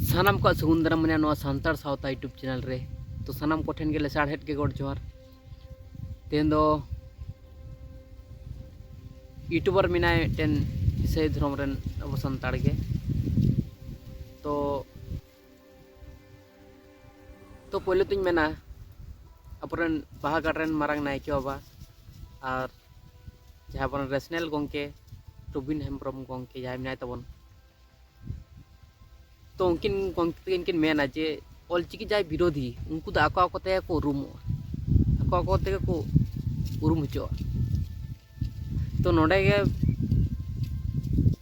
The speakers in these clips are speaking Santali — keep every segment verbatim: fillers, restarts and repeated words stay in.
ᱥᱟᱱᱟᱢ ᱠᱚᱣᱟᱜ ᱥᱟᱹᱜᱩᱱ ᱫᱟᱨᱟᱢ ᱢᱮᱱᱟᱜᱼᱟ ᱱᱚᱣᱟ ᱥᱟᱱᱛᱟᱲ ᱥᱟᱶᱛᱟ YouTube ᱪᱮᱱᱮᱞ ᱨᱮ᱾ ᱛᱚ ᱥᱟᱱᱟᱢ ᱠᱚᱴᱷᱮᱱ ᱜᱮ ᱞᱮᱥᱟᱲᱦᱮᱫ ᱜᱮ ᱜᱚᱰ ᱡᱚᱦᱟᱨ᱾ ᱛᱮᱦᱮᱧ ᱫᱚ ᱤᱭᱩᱴᱩᱵᱟᱨ ᱢᱮᱱᱟᱭ ᱢᱤᱫᱴᱮᱱ ᱤᱥᱟᱹᱭ ᱫᱷᱚᱨᱚᱢ ᱨᱮᱱ ᱟᱵᱚ ᱥᱟᱱᱛᱟᱲ ᱜᱮ᱾ ᱛᱚ ᱛᱚ ᱯᱳᱭᱞᱳ ᱛᱤᱧ ᱢᱮᱱᱟ, ᱟᱵᱚᱨᱮᱱ ᱵᱟᱦᱟᱜᱟᱲ ᱨᱮᱱ ᱢᱟᱨᱟᱝ ᱱᱟᱭᱠᱮ ᱵᱟᱵᱟ ᱟᱨ ᱡᱟᱦᱟᱸ ᱟᱵᱚᱨᱮᱱ ᱨᱮᱥᱱᱮᱞ ᱜᱚᱢᱠᱮ ᱨᱚᱵᱤᱱ ᱦᱮᱢᱵᱨᱚᱢ ᱜᱚᱢᱠᱮ ᱡᱟᱦᱟᱸᱭ ᱢᱮᱱᱟᱭ ᱛᱟᱵᱚᱱ, ᱛᱚ ᱩᱱᱠᱤᱱ ᱜᱚᱢᱠᱮ ᱛᱟᱹᱠᱤᱱ ᱠᱤᱱ ᱢᱮᱱᱟ ᱡᱮ ᱚᱞᱪᱤᱠᱤ ᱡᱟᱦᱟᱸᱭ ᱵᱤᱨᱳᱫᱷᱤ, ᱩᱱᱠᱩ ᱫᱚ ᱟᱠᱚ ᱟᱠᱚ ᱛᱮᱜᱮ ᱠᱚ ᱩᱨᱩᱢᱚᱜᱼᱟ, ᱟᱠᱚ ᱟᱠᱚ ᱛᱮᱜᱮ ᱠᱚ ᱩᱨᱩᱢ ᱦᱚᱪᱚᱜᱼᱟ᱾ ᱛᱚ ᱱᱚᱰᱮ ᱜᱮ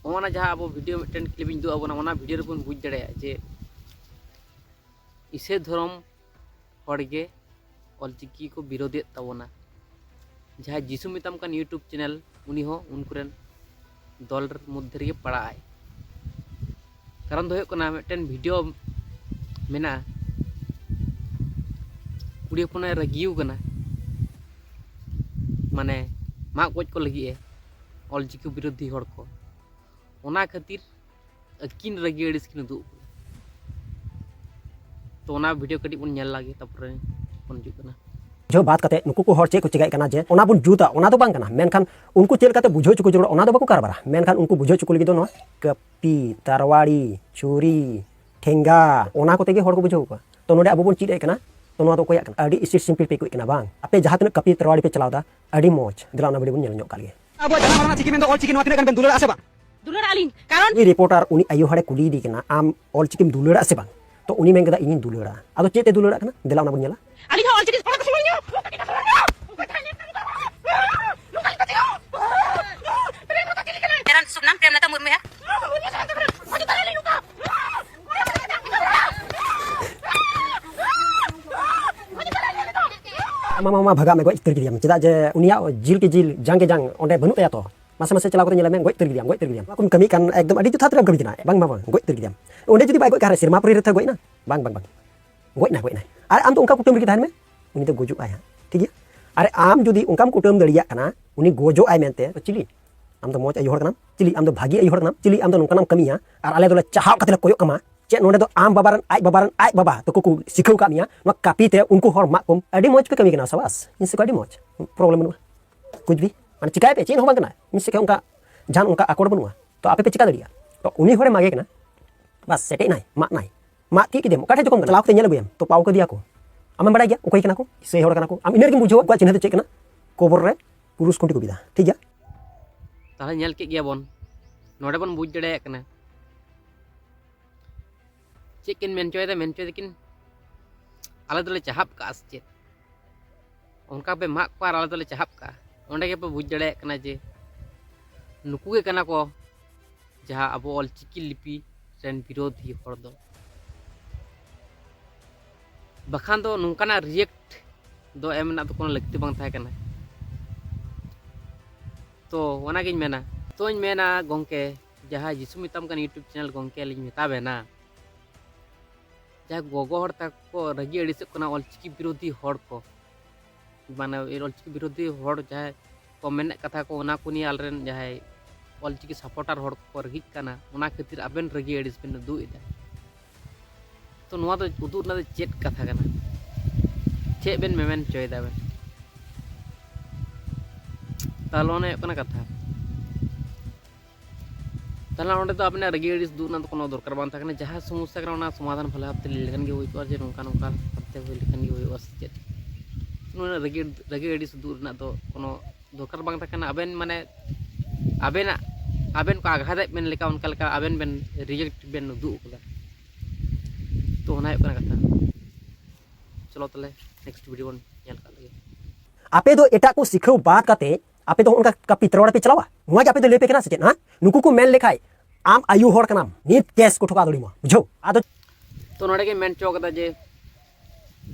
ᱱᱚᱜᱼᱚ ᱱᱟ ᱡᱟᱦᱟᱸ ᱟᱵᱚ ᱵᱷᱤᱰᱤᱭᱳ ᱢᱤᱫᱴᱮᱱ ᱠᱞᱤᱯ ᱤᱧ ᱩᱫᱩᱜ ᱟᱵᱚᱱᱟ, ᱚᱱᱟ ᱵᱷᱤᱰᱤᱭᱳ ᱨᱮᱵᱚᱱ ᱵᱩᱡᱽ ᱫᱟᱲᱮᱭᱟᱜᱼᱟ ᱡᱮ ᱤᱥᱟᱹᱭ ᱫᱷᱚᱨᱚᱢ ᱦᱚᱲ ᱜᱮ ᱚᱞᱪᱤᱠᱤ ᱠᱚ ᱵᱤᱨᱳᱫᱮᱫ ᱛᱟᱵᱚᱱᱟ᱾ ᱡᱟᱦᱟᱸᱭ ᱡᱤᱥᱩ ᱢᱮᱛᱟᱢ ᱠᱟᱱ YouTube ᱪᱮᱱᱮᱞ, ᱩᱱᱤ ᱦᱚᱸ ᱩᱱᱠᱩ ᱨᱮᱱ ᱫᱚᱞ ᱢᱚᱫᱽᱫᱷᱮ ᱨᱮᱜᱮ ᱯᱟᱲᱟᱜ ᱟᱭ᱾ ᱠᱟᱨᱚᱱ ᱫᱚ ᱦᱩᱭᱩᱜ ᱠᱟᱱᱟ, ᱢᱤᱫᱴᱮᱱ ᱵᱷᱤᱰᱤᱭᱳ ᱢᱮᱱᱟᱜᱼᱟ, ᱠᱩᱲᱤ ᱦᱚᱯᱚᱱᱮ ᱨᱟᱹᱜᱤᱣ ᱠᱟᱱᱟ, ᱢᱟᱱᱮ ᱢᱟᱜ ᱜᱚᱡ ᱠᱚ ᱞᱟᱹᱜᱤᱫ ᱮ ᱚᱞᱪᱤᱠᱤ ᱵᱤᱨᱳᱫᱷᱤ ᱦᱚᱲ ᱠᱚ᱾ ᱚᱱᱟ ᱠᱷᱟᱹᱛᱤᱨ ᱟᱹᱠᱤᱱ ᱨᱟᱹᱜᱤ ᱟᱹᱲᱤᱥ ᱠᱤᱱ ᱩᱫᱩᱜ ᱠᱟᱱᱟ᱾ ᱛᱚ ᱚᱱᱟ ᱵᱷᱤᱰᱤᱭᱳ ᱠᱟᱹᱴᱤᱡ ᱵᱚᱱ ᱧᱮᱞ ᱞᱟᱜᱮ, ᱛᱟᱨᱯᱚᱨᱮ ᱵᱚᱱ ᱦᱤᱡᱩᱜ ᱠᱟᱱᱟ᱾ ᱵᱩᱡᱷᱟᱹᱣ ᱵᱟᱫ ᱠᱟᱛᱮ ᱱᱩᱠᱩ ᱠᱚ ᱦᱚᱲ ᱪᱮᱫ ᱠᱚ ᱪᱮᱠᱟᱭᱮᱫ ᱠᱟᱱᱟ ᱡᱮ ᱚᱱᱟ ᱵᱚᱱ ᱡᱩᱛᱟ, ᱚᱱᱟ ᱫᱚ ᱵᱟᱝ ᱠᱟᱱᱟ, ᱢᱮᱱᱠᱷᱟᱱ ᱩᱱᱠᱩ ᱪᱮᱫ ᱞᱮᱠᱟᱛᱮ ᱵᱩᱡᱷᱟᱹᱣ ᱦᱚᱪᱚ ᱠᱚ ᱡᱟᱹᱨᱩᱲᱟ ᱚᱱᱟ ᱫᱚ ᱵᱟᱠᱚ ᱠᱟᱨᱵᱟᱨᱟ, ᱢᱮᱱᱠᱷᱟᱱ ᱩᱱᱠᱩ ᱵᱩᱡᱷᱟᱹᱣ ᱦᱚᱪᱚ ᱠᱚ ᱞᱟᱹᱜᱤᱫ ᱫᱚ ᱱᱚᱣᱟ ᱠᱟᱹᱯᱤ, ᱛᱟᱨᱣᱟᱲᱤ, ᱪᱷᱩᱨᱤ, ᱴᱷᱮᱸᱜᱟ, ᱚᱱᱟ ᱠᱚᱛᱮ ᱜᱮ ᱦᱚᱲ ᱠᱚ ᱵᱩᱡᱷᱟᱹᱣ ᱠᱚᱣᱟ᱾ ᱛᱚ ᱱᱚᱰᱮ ᱟᱵᱚ ᱵᱚᱱ ᱪᱮᱫ ᱮᱫ ᱠᱟᱱᱟ, ᱛᱚ ᱱᱚᱣᱟ ᱫᱚ ᱚᱠᱚᱭᱟᱜ ᱠᱟᱱᱟ? ᱟᱹᱰᱤ ᱥᱤᱢᱯᱤᱞ ᱯᱮ ᱟᱹᱭᱠᱟᱹᱣᱮᱫ ᱠᱟᱱᱟ ᱵᱟᱝ? ᱟᱯᱮ ᱡᱟᱦᱟᱸ ᱛᱤᱱᱟᱹᱜ ᱠᱟᱹᱯᱤ ᱛᱟᱨᱣᱟᱲᱤ ᱯᱮ ᱪᱟᱞᱟᱣ ᱮᱫᱟ, ᱟᱹᱰᱤ ᱢᱚᱡᱽ᱾ ᱫᱮᱞᱟ ᱚᱱᱟ ᱵᱷᱤᱰᱤᱭᱳ ᱵᱚᱱ ᱧᱮᱞ ᱧᱚᱜ ᱠᱟᱜ ᱞᱮᱜᱮ᱾ ᱟᱵᱚᱣᱟᱜ ᱡᱟᱱᱟᱢ ᱟᱲᱟᱝ ᱪᱤᱠᱤ ᱢᱮᱱᱫᱚ ᱚᱞ ᱪᱤᱠᱤ, ᱱᱚᱣᱟ ᱛᱤᱱᱟᱹᱜ ᱜᱟᱱ ᱵᱮᱱ ᱫᱩᱞᱟᱹᱲᱟᱜᱼᱟ ᱥᱮ ᱵᱟᱝ? ᱫᱩᱞᱟᱹᱲᱟᱜ ᱟᱹᱞᱤᱧ, ᱠᱟᱨᱚᱱ ᱩᱱᱤ ᱨᱤᱯᱳᱨᱴᱟᱨ ᱩᱱᱤ ᱟᱭᱳ ᱦᱚᱲᱮ ᱠᱩᱞᱤᱭᱮᱫᱮ ᱠᱟᱱᱟ, "ᱟᱢ ᱚᱞ ᱪᱤᱠᱤᱢ ᱫᱩᱞᱟᱹᱲᱟᱜᱼᱟ ᱥᱮ ᱵᱟᱝ?" ᱛᱚ ᱩᱱᱤ ᱢᱮᱱ ᱠᱮᱫᱟ, "ᱤᱧᱤᱧ ᱫᱩᱞᱟᱹᱲᱟᱜᱼᱟ᱾" ᱟᱫᱚ ᱪᱮᱫ ᱛᱮ ᱫᱩᱞᱟᱹᱲᱟᱜ ᱠᱟᱱᱟ? ᱫᱮᱞᱟ ᱚᱱᱟ ᱵᱚᱱ ᱧᱮᱞᱟ᱾ ᱟᱹᱞᱤᱧ ᱦᱚᱸ ᱚᱞ ᱪᱤᱠᱤ ᱯᱟᱲᱦᱟᱣ ᱠᱚ ᱥᱚᱢᱚᱭ ᱧᱚᱜ᱾ ᱮᱨᱟᱱ ᱥᱩᱵ ᱱᱟᱢ ᱯᱨᱮᱢᱞᱚᱛᱟ ᱢᱩᱨᱢᱩ ᱦᱮ᱾ ᱟᱢ ᱢᱟ, ᱢᱟ, ᱢᱟ, ᱵᱷᱟᱜᱟᱜ ᱢᱮ, ᱜᱚᱡ ᱩᱛᱟᱹᱨ ᱠᱮᱫᱮᱭᱟᱢ᱾ ᱪᱮᱫᱟᱜ ᱡᱮ ᱩᱱᱤᱭᱟᱜ ᱡᱤᱞ ᱠᱮ ᱡᱤᱞ, ᱡᱟᱝ ᱠᱮ ᱡᱟᱝ ᱚᱸᱰᱮ ᱵᱟᱹᱱᱩᱜ ᱛᱟᱭᱟ ᱛᱚ᱾ ᱢᱟᱥᱮ ᱢᱟᱥᱮ ᱪᱟᱞᱟᱣ ᱠᱟᱛᱮ ᱧᱮᱞᱮ ᱢᱮ, ᱜᱚᱡ ᱩᱛᱟᱹᱨ ᱠᱮᱫᱮᱭᱟᱢ, ᱜᱚᱡ ᱩᱛᱟᱹᱨ ᱠᱮᱫᱮᱭᱟᱢ᱾ ᱱᱚᱣᱟ ᱠᱚᱢ ᱠᱟᱹᱢᱤ ᱠᱟᱱ, ᱮᱠᱫᱚᱢ ᱟᱹᱰᱤ ᱡᱚᱛᱷᱟᱛ ᱨᱮᱢ ᱠᱟᱹᱢᱤ ᱠᱟᱱᱟ᱾ ᱵᱟᱝ, ᱵᱟᱝ, ᱵᱟᱝ, ᱜᱚᱡ ᱩᱛᱟᱹᱨ ᱠᱮᱫᱮᱭᱟᱢ᱾ ᱚᱸᱰᱮ ᱡᱩᱫᱤ ᱵᱟᱭ ᱜᱚᱡ ᱠᱟᱱ ᱨᱮ, ᱥᱮᱨᱢᱟ ᱯᱩᱨᱤ ᱨᱮ ᱛᱚ ᱜᱚᱡ ᱮᱱᱟ᱾ ᱵᱟᱝ, ᱵᱟᱝ, ᱵᱟᱝ, ᱜᱚᱡ ᱱᱟᱭ, ᱜᱚᱡ ᱱᱟᱭ᱾ ᱟᱨ ᱟᱢ ᱫᱚ ᱚᱱᱠᱟ ᱠᱩᱴᱟᱹᱢ ᱨᱮᱜᱮ ᱛᱟᱦᱮᱱ ᱢᱮ, ᱩᱱᱤ ᱫᱚ ᱜᱚᱡᱚᱜ ᱟᱭ ᱦᱟᱸᱜ, ᱴᱷᱤᱠ ᱜᱮᱭᱟ? ᱟᱨ ᱟᱢ ᱡᱩᱫᱤ ᱚᱱᱠᱟᱢ ᱠᱩᱴᱟᱹᱢ ᱫᱟᱲᱮᱭᱟᱜ ᱠᱟᱱᱟ, ᱩᱱᱤ ᱜᱚᱡᱚᱜ ᱟᱭ ᱢᱮᱱᱛᱮ, ᱛᱚ ᱪᱤᱞᱤ? ᱟᱢ ᱫᱚ ᱢᱚᱡᱽ ᱟᱭᱳ ᱦᱚᱲ ᱠᱟᱱᱟᱢ, ᱪᱤᱞᱤ? ᱟᱢ ᱫᱚ ᱵᱷᱟᱹᱜᱤ ᱟᱭᱳ ᱦᱚᱲ ᱠᱟᱱᱟᱢ, ᱪᱤᱞᱤ? ᱟᱢ ᱫᱚ ᱱᱚᱝᱠᱟᱱᱟᱜ ᱮᱢ ᱠᱟᱹᱢᱤᱭᱟ, ᱟᱨ ᱟᱞᱮ ᱫᱚᱞᱮ ᱪᱟᱦᱟᱣ ᱠᱟᱛᱮ ᱞᱮ ᱠᱚᱭᱚᱜ ᱠᱟᱢᱟ, ᱪᱮᱫ ᱱᱚᱰᱮ ᱫᱚ ᱟᱢ ᱵᱟᱵᱟ ᱨᱮᱱ ᱟᱡ ᱵᱟᱵᱟ ᱨᱮᱱ ᱟᱡ ᱵᱟᱵᱟ ᱛᱟᱠᱚ ᱠᱚ ᱥᱤᱠᱷᱟᱹᱣ ᱠᱟᱜ ᱢᱮᱭᱟ ᱱᱚᱣᱟ ᱠᱟᱹᱯᱤ ᱛᱮ ᱩᱱᱠᱩ ᱦᱚᱲ ᱢᱟᱜ ᱠᱚᱢ? ᱟᱹᱰᱤ ᱢᱚᱡᱽ ᱯᱮ ᱠᱟᱹᱢᱤ ᱠᱟᱱᱟ, ᱥᱟᱵᱟᱥ᱾ ᱤᱧ ᱥᱮᱫ ᱠᱷᱚᱱ ᱟᱹᱰᱤ ᱢᱚᱡᱽ, ᱯᱨᱚᱵᱞᱮᱢ ᱵᱟᱹᱱᱩᱜᱼᱟ᱾ ᱠᱩᱪ ᱵᱷᱤ ᱢᱟᱱᱮ ᱪᱤᱠᱟᱭ ᱯᱮ, ᱪᱮᱫ ᱦᱚᱸ ᱵᱟᱝ ᱠᱟᱱᱟ᱾ ᱤᱧ ᱥᱮᱫ ᱠᱷᱚᱱ ᱚᱱᱠᱟ ᱡᱟᱦᱟᱱ ᱚᱱᱠᱟ ᱟᱠᱚᱴ ᱵᱟᱹᱱᱩᱜᱼᱟ᱾ ᱛᱚ ᱟᱯᱮ ᱯᱮ ᱪᱤᱠᱟ ᱫᱟᱲᱮᱭᱟᱜᱼᱟ? ᱛᱚ ᱩᱱᱤ ᱦᱚᱲᱮ ᱢᱟᱜᱮ ᱠᱟᱱᱟ, ᱵᱟᱥ ᱥᱮᱴᱮᱡ ᱱᱟᱭ, ᱢᱟᱜ ᱱᱟᱭ, ᱢᱟᱜ ᱠᱮᱫ ᱠᱮᱫᱮᱢ, ᱚᱠᱟ ᱴᱷᱮᱡ ᱪᱚ ᱠᱚᱢ ᱠᱟᱱᱟ, ᱪᱟᱞᱟᱣ ᱠᱟᱛᱮ ᱧᱮᱞ ᱟᱹᱜᱩᱭᱟᱢ, ᱛᱚ ᱯᱟᱣ ᱠᱟᱫᱮᱭᱟ ᱠᱚ᱾ ᱟᱢᱮᱢ ᱵᱟᱲᱟᱭ ᱜᱮᱭᱟ ᱚᱠᱚᱭ ᱠᱟᱱᱟ ᱠᱚ, ᱥᱮ ᱦᱚᱲ ᱠᱟᱱᱟ ᱠᱚ, ᱟᱢ ᱤᱱᱟᱹ ᱨᱮᱜᱮᱢ ᱵᱩᱡᱷᱟᱹᱣᱟ ᱩᱱᱠᱩᱣᱟᱜ ᱪᱤᱱᱦᱟᱹ ᱫᱚ ᱪᱮᱫ ᱠᱟᱱᱟ᱾ ᱠᱚᱵᱚᱨ ᱨᱮ ᱯᱩᱨᱩᱥ ᱠᱷᱩᱱᱴᱤ ᱠᱚ ᱵᱤᱫᱟ, ᱴᱷᱤᱠ ᱜᱮᱭᱟ᱾ ᱛᱟᱦᱞᱮ ᱧᱮᱞ ᱠᱮᱫ ᱜᱮᱭᱟ ᱵᱚᱱ, ᱱᱚᱰᱮ ᱵᱚᱱ ᱵᱩᱡᱽ ᱫᱟᱲᱮᱭᱟᱜ ᱠᱟᱱᱟ ᱪᱮᱫ ᱠᱤᱱ ᱢᱮᱱ ᱦᱚᱪᱚᱭᱮᱫᱟ, ᱢᱮᱱ ᱦᱚᱪᱚᱭᱮᱫᱟ ᱠᱤᱱ ᱟᱞᱮ ᱫᱚᱞᱮ ᱪᱟᱦᱟᱵ ᱠᱟᱜᱼᱟ ᱥᱮ ᱪᱮᱫ? ᱚᱱᱠᱟ ᱯᱮ ᱢᱟᱜ ᱠᱚᱣᱟ ᱟᱨ ᱟᱞᱮ ᱫᱚᱞᱮ ᱪᱟᱦᱟᱵ ᱠᱟᱜᱼᱟ᱾ ᱚᱸᱰᱮ ᱜᱮᱯᱮ ᱵᱩᱡᱽ ᱫᱟᱲᱮᱭᱟᱜ ᱠᱟᱱᱟ ᱡᱮ ᱱᱩᱠᱩ ᱜᱮ ᱠᱟᱱᱟ ᱠᱚ ᱡᱟᱦᱟᱸ ᱟᱵᱚ ᱚᱞᱪᱤᱠᱤ ᱞᱤᱯᱤ ᱨᱮᱱ ᱵᱤᱨᱳᱫᱷᱤ ᱦᱚᱲ ᱫᱚ᱾ ᱵᱟᱠᱷᱟᱱ ᱫᱚ ᱱᱚᱝᱠᱟᱱᱟᱜ ᱨᱤᱭᱮᱠᱴ ᱫᱚ ᱮᱢ ᱨᱮᱱᱟᱜ ᱫᱚ ᱠᱳᱱᱳ ᱞᱟᱹᱠᱛᱤ ᱵᱟᱝ ᱛᱟᱦᱮᱸ ᱠᱟᱱᱟ᱾ ᱛᱚ ᱚᱱᱟᱜᱤᱧ ᱢᱮᱱᱟ, ᱛᱚᱧ ᱢᱮᱱᱟ ᱜᱚᱢᱠᱮ, ᱡᱟᱦᱟᱸ ᱡᱤᱥᱩ ᱢᱮᱛᱟᱢ ᱠᱟᱱ YouTube ᱪᱮᱱᱮᱞ ᱜᱚᱢᱠᱮ, ᱞᱤᱧ ᱢᱮᱛᱟ ᱵᱮᱱᱟ, ᱡᱟᱦᱟᱸᱭ ᱜᱚᱜᱚ ᱦᱚᱲ ᱛᱟᱠᱚ ᱠᱚ ᱨᱟᱹᱜᱤ ᱟᱹᱲᱤᱥᱚᱜ ᱠᱟᱱᱟ ᱚᱞᱪᱤᱠᱤ ᱵᱤᱨᱳᱫᱷᱤ ᱦᱚᱲ ᱠᱚ, ᱢᱟᱱᱮ ᱚᱞᱪᱤᱠᱤ ᱵᱤᱨᱳᱫᱷᱤ ᱦᱚᱲ ᱡᱟᱦᱟᱸᱭ ᱠᱚ ᱢᱮᱱᱮᱫ ᱠᱟᱛᱷᱟ ᱠᱚ, ᱚᱱᱟ ᱠᱚ ᱱᱤᱭᱮ ᱟᱞᱮᱨᱮᱱ ᱡᱟᱦᱟᱸᱭ ᱚᱞᱪᱤᱠᱤ ᱥᱟᱯᱳᱨᱴᱟᱨ ᱦᱚᱲ ᱠᱚᱠᱚ ᱨᱟᱹᱜᱤᱜ ᱠᱟᱱᱟ, ᱚᱱᱟ ᱠᱷᱟᱹᱛᱤᱨ ᱟᱵᱮᱱ ᱨᱟᱹᱜᱤ ᱟᱹᱲᱤᱥ ᱵᱮᱱ ᱩᱫᱩᱜ ᱮᱫᱟ᱾ ᱛᱚ ᱱᱚᱣᱟ ᱫᱚ ᱩᱫᱩᱜ ᱨᱮᱱᱟᱜ ᱫᱚ ᱪᱮᱫ ᱠᱟᱛᱷᱟ ᱠᱟᱱᱟ? ᱪᱮᱫ ᱵᱮᱱ ᱢᱮᱢᱮᱱ ᱦᱚᱪᱚᱭᱮᱫᱟ ᱵᱮᱱ? ᱛᱟᱦᱞᱮ ᱚᱱᱟ ᱦᱩᱭᱩᱜ ᱠᱟᱱᱟ ᱠᱟᱛᱷᱟ᱾ ᱛᱟᱦᱞᱮ ᱚᱸᱰᱮ ᱫᱚ ᱟᱵᱮᱱᱟᱜ ᱨᱟᱹᱜᱤ ᱟᱹᱲᱤᱥ ᱩᱫᱩᱜ ᱨᱮᱱᱟᱜ ᱫᱚ ᱠᱳᱱᱳ ᱫᱚᱨᱠᱟᱨ ᱵᱟᱝ ᱛᱟᱦᱮᱸ ᱠᱟᱱᱟ᱾ ᱡᱟᱦᱟᱸ ᱥᱚᱢᱚᱥᱥᱟ ᱠᱟᱱᱟ, ᱚᱱᱟ ᱥᱚᱢᱟᱫᱷᱟᱱ ᱵᱷᱟᱞᱮ ᱵᱷᱟᱵᱛᱮ ᱞᱟᱹᱭ ᱞᱮᱠᱷᱟᱱ ᱜᱮ ᱦᱩᱭ ᱠᱚᱜᱼᱟ, ᱡᱮ ᱱᱚᱝᱠᱟ ᱱᱚᱝᱠᱟ ᱵᱷᱟᱵᱛᱮ ᱦᱩᱭ ᱞᱮᱠᱷᱟᱱ ᱜᱮ ᱦᱩᱭᱩᱜᱼᱟ ᱥᱮ ᱪᱮᱫ? ᱩᱱᱟᱹᱜ ᱨᱟᱹᱜᱤ, ᱨᱟᱹᱜᱤ ᱟᱹᱲᱤᱥ ᱩᱫᱩᱜ ᱨᱮᱱᱟᱜ ᱫᱚ ᱠᱳᱱᱳ ᱫᱚᱨᱠᱟᱨ ᱵᱟᱝ ᱛᱟᱦᱮᱸ ᱠᱟᱱᱟ᱾ ᱟᱵᱮᱱ ᱢᱟᱱᱮ ᱟᱵᱮᱱᱟᱜ, ᱟᱵᱮᱱ ᱠᱚ ᱟᱜᱷᱟᱛᱮᱫ ᱵᱮᱱ ᱞᱮᱠᱟ, ᱚᱱᱠᱟ ᱞᱮᱠᱟ ᱟᱵᱮᱱ ᱵᱮᱱ ᱨᱤᱭᱮᱠᱴ ᱵᱮᱱ ᱩᱫᱩᱜ ᱠᱟᱫᱟ᱾ ᱛᱚ ᱚᱱᱟ ᱦᱩᱭᱩᱜ ᱠᱟᱱᱟ ᱠᱟᱛᱷᱟ᱾ ᱪᱚᱞᱚ ᱛᱟᱦᱞᱮ ᱱᱮᱠᱥᱴ ᱵᱷᱤᱰᱤᱭᱳ ᱵᱚᱱ ᱧᱮᱞ ᱠᱟᱜ ᱞᱮᱜᱮ᱾ ᱟᱯᱮ ᱫᱚ ᱮᱴᱟᱜ ᱠᱚ ᱥᱤᱠᱷᱟᱹᱣ ᱵᱟᱫ ᱠᱟᱛᱮ ᱟᱯᱮ ᱫᱚ ᱚᱱᱠᱟ ᱠᱟᱹᱯᱤ ᱛᱟᱞᱟ ᱨᱮᱯᱮ ᱪᱟᱞᱟᱣᱟ? ᱱᱚᱣᱟ ᱜᱮ ᱟᱯᱮ ᱫᱚ ᱞᱟᱹᱭ ᱯᱮ ᱠᱟᱱᱟ ᱥᱮ ᱪᱮᱫ? ᱦᱮᱸ, ᱱᱩᱠᱩ ᱠᱚ ᱢᱮᱱ ᱞᱮᱠᱷᱟᱡ ᱟᱢ ᱟᱭᱩ ᱦᱚᱲ ᱠᱟᱱᱟᱢ, ᱱᱤᱛ ᱠᱮᱥ ᱠᱚ ᱴᱷᱚᱠᱟᱣ ᱫᱟᱲᱮᱭᱟᱢᱟ, ᱵᱩᱡᱷᱟᱹᱣ? ᱟᱫᱚ ᱛᱚ ᱱᱚᱰᱮ ᱜᱮ ᱢᱮᱱ ᱦᱚᱪᱚ ᱠᱟᱫᱟ ᱡᱮ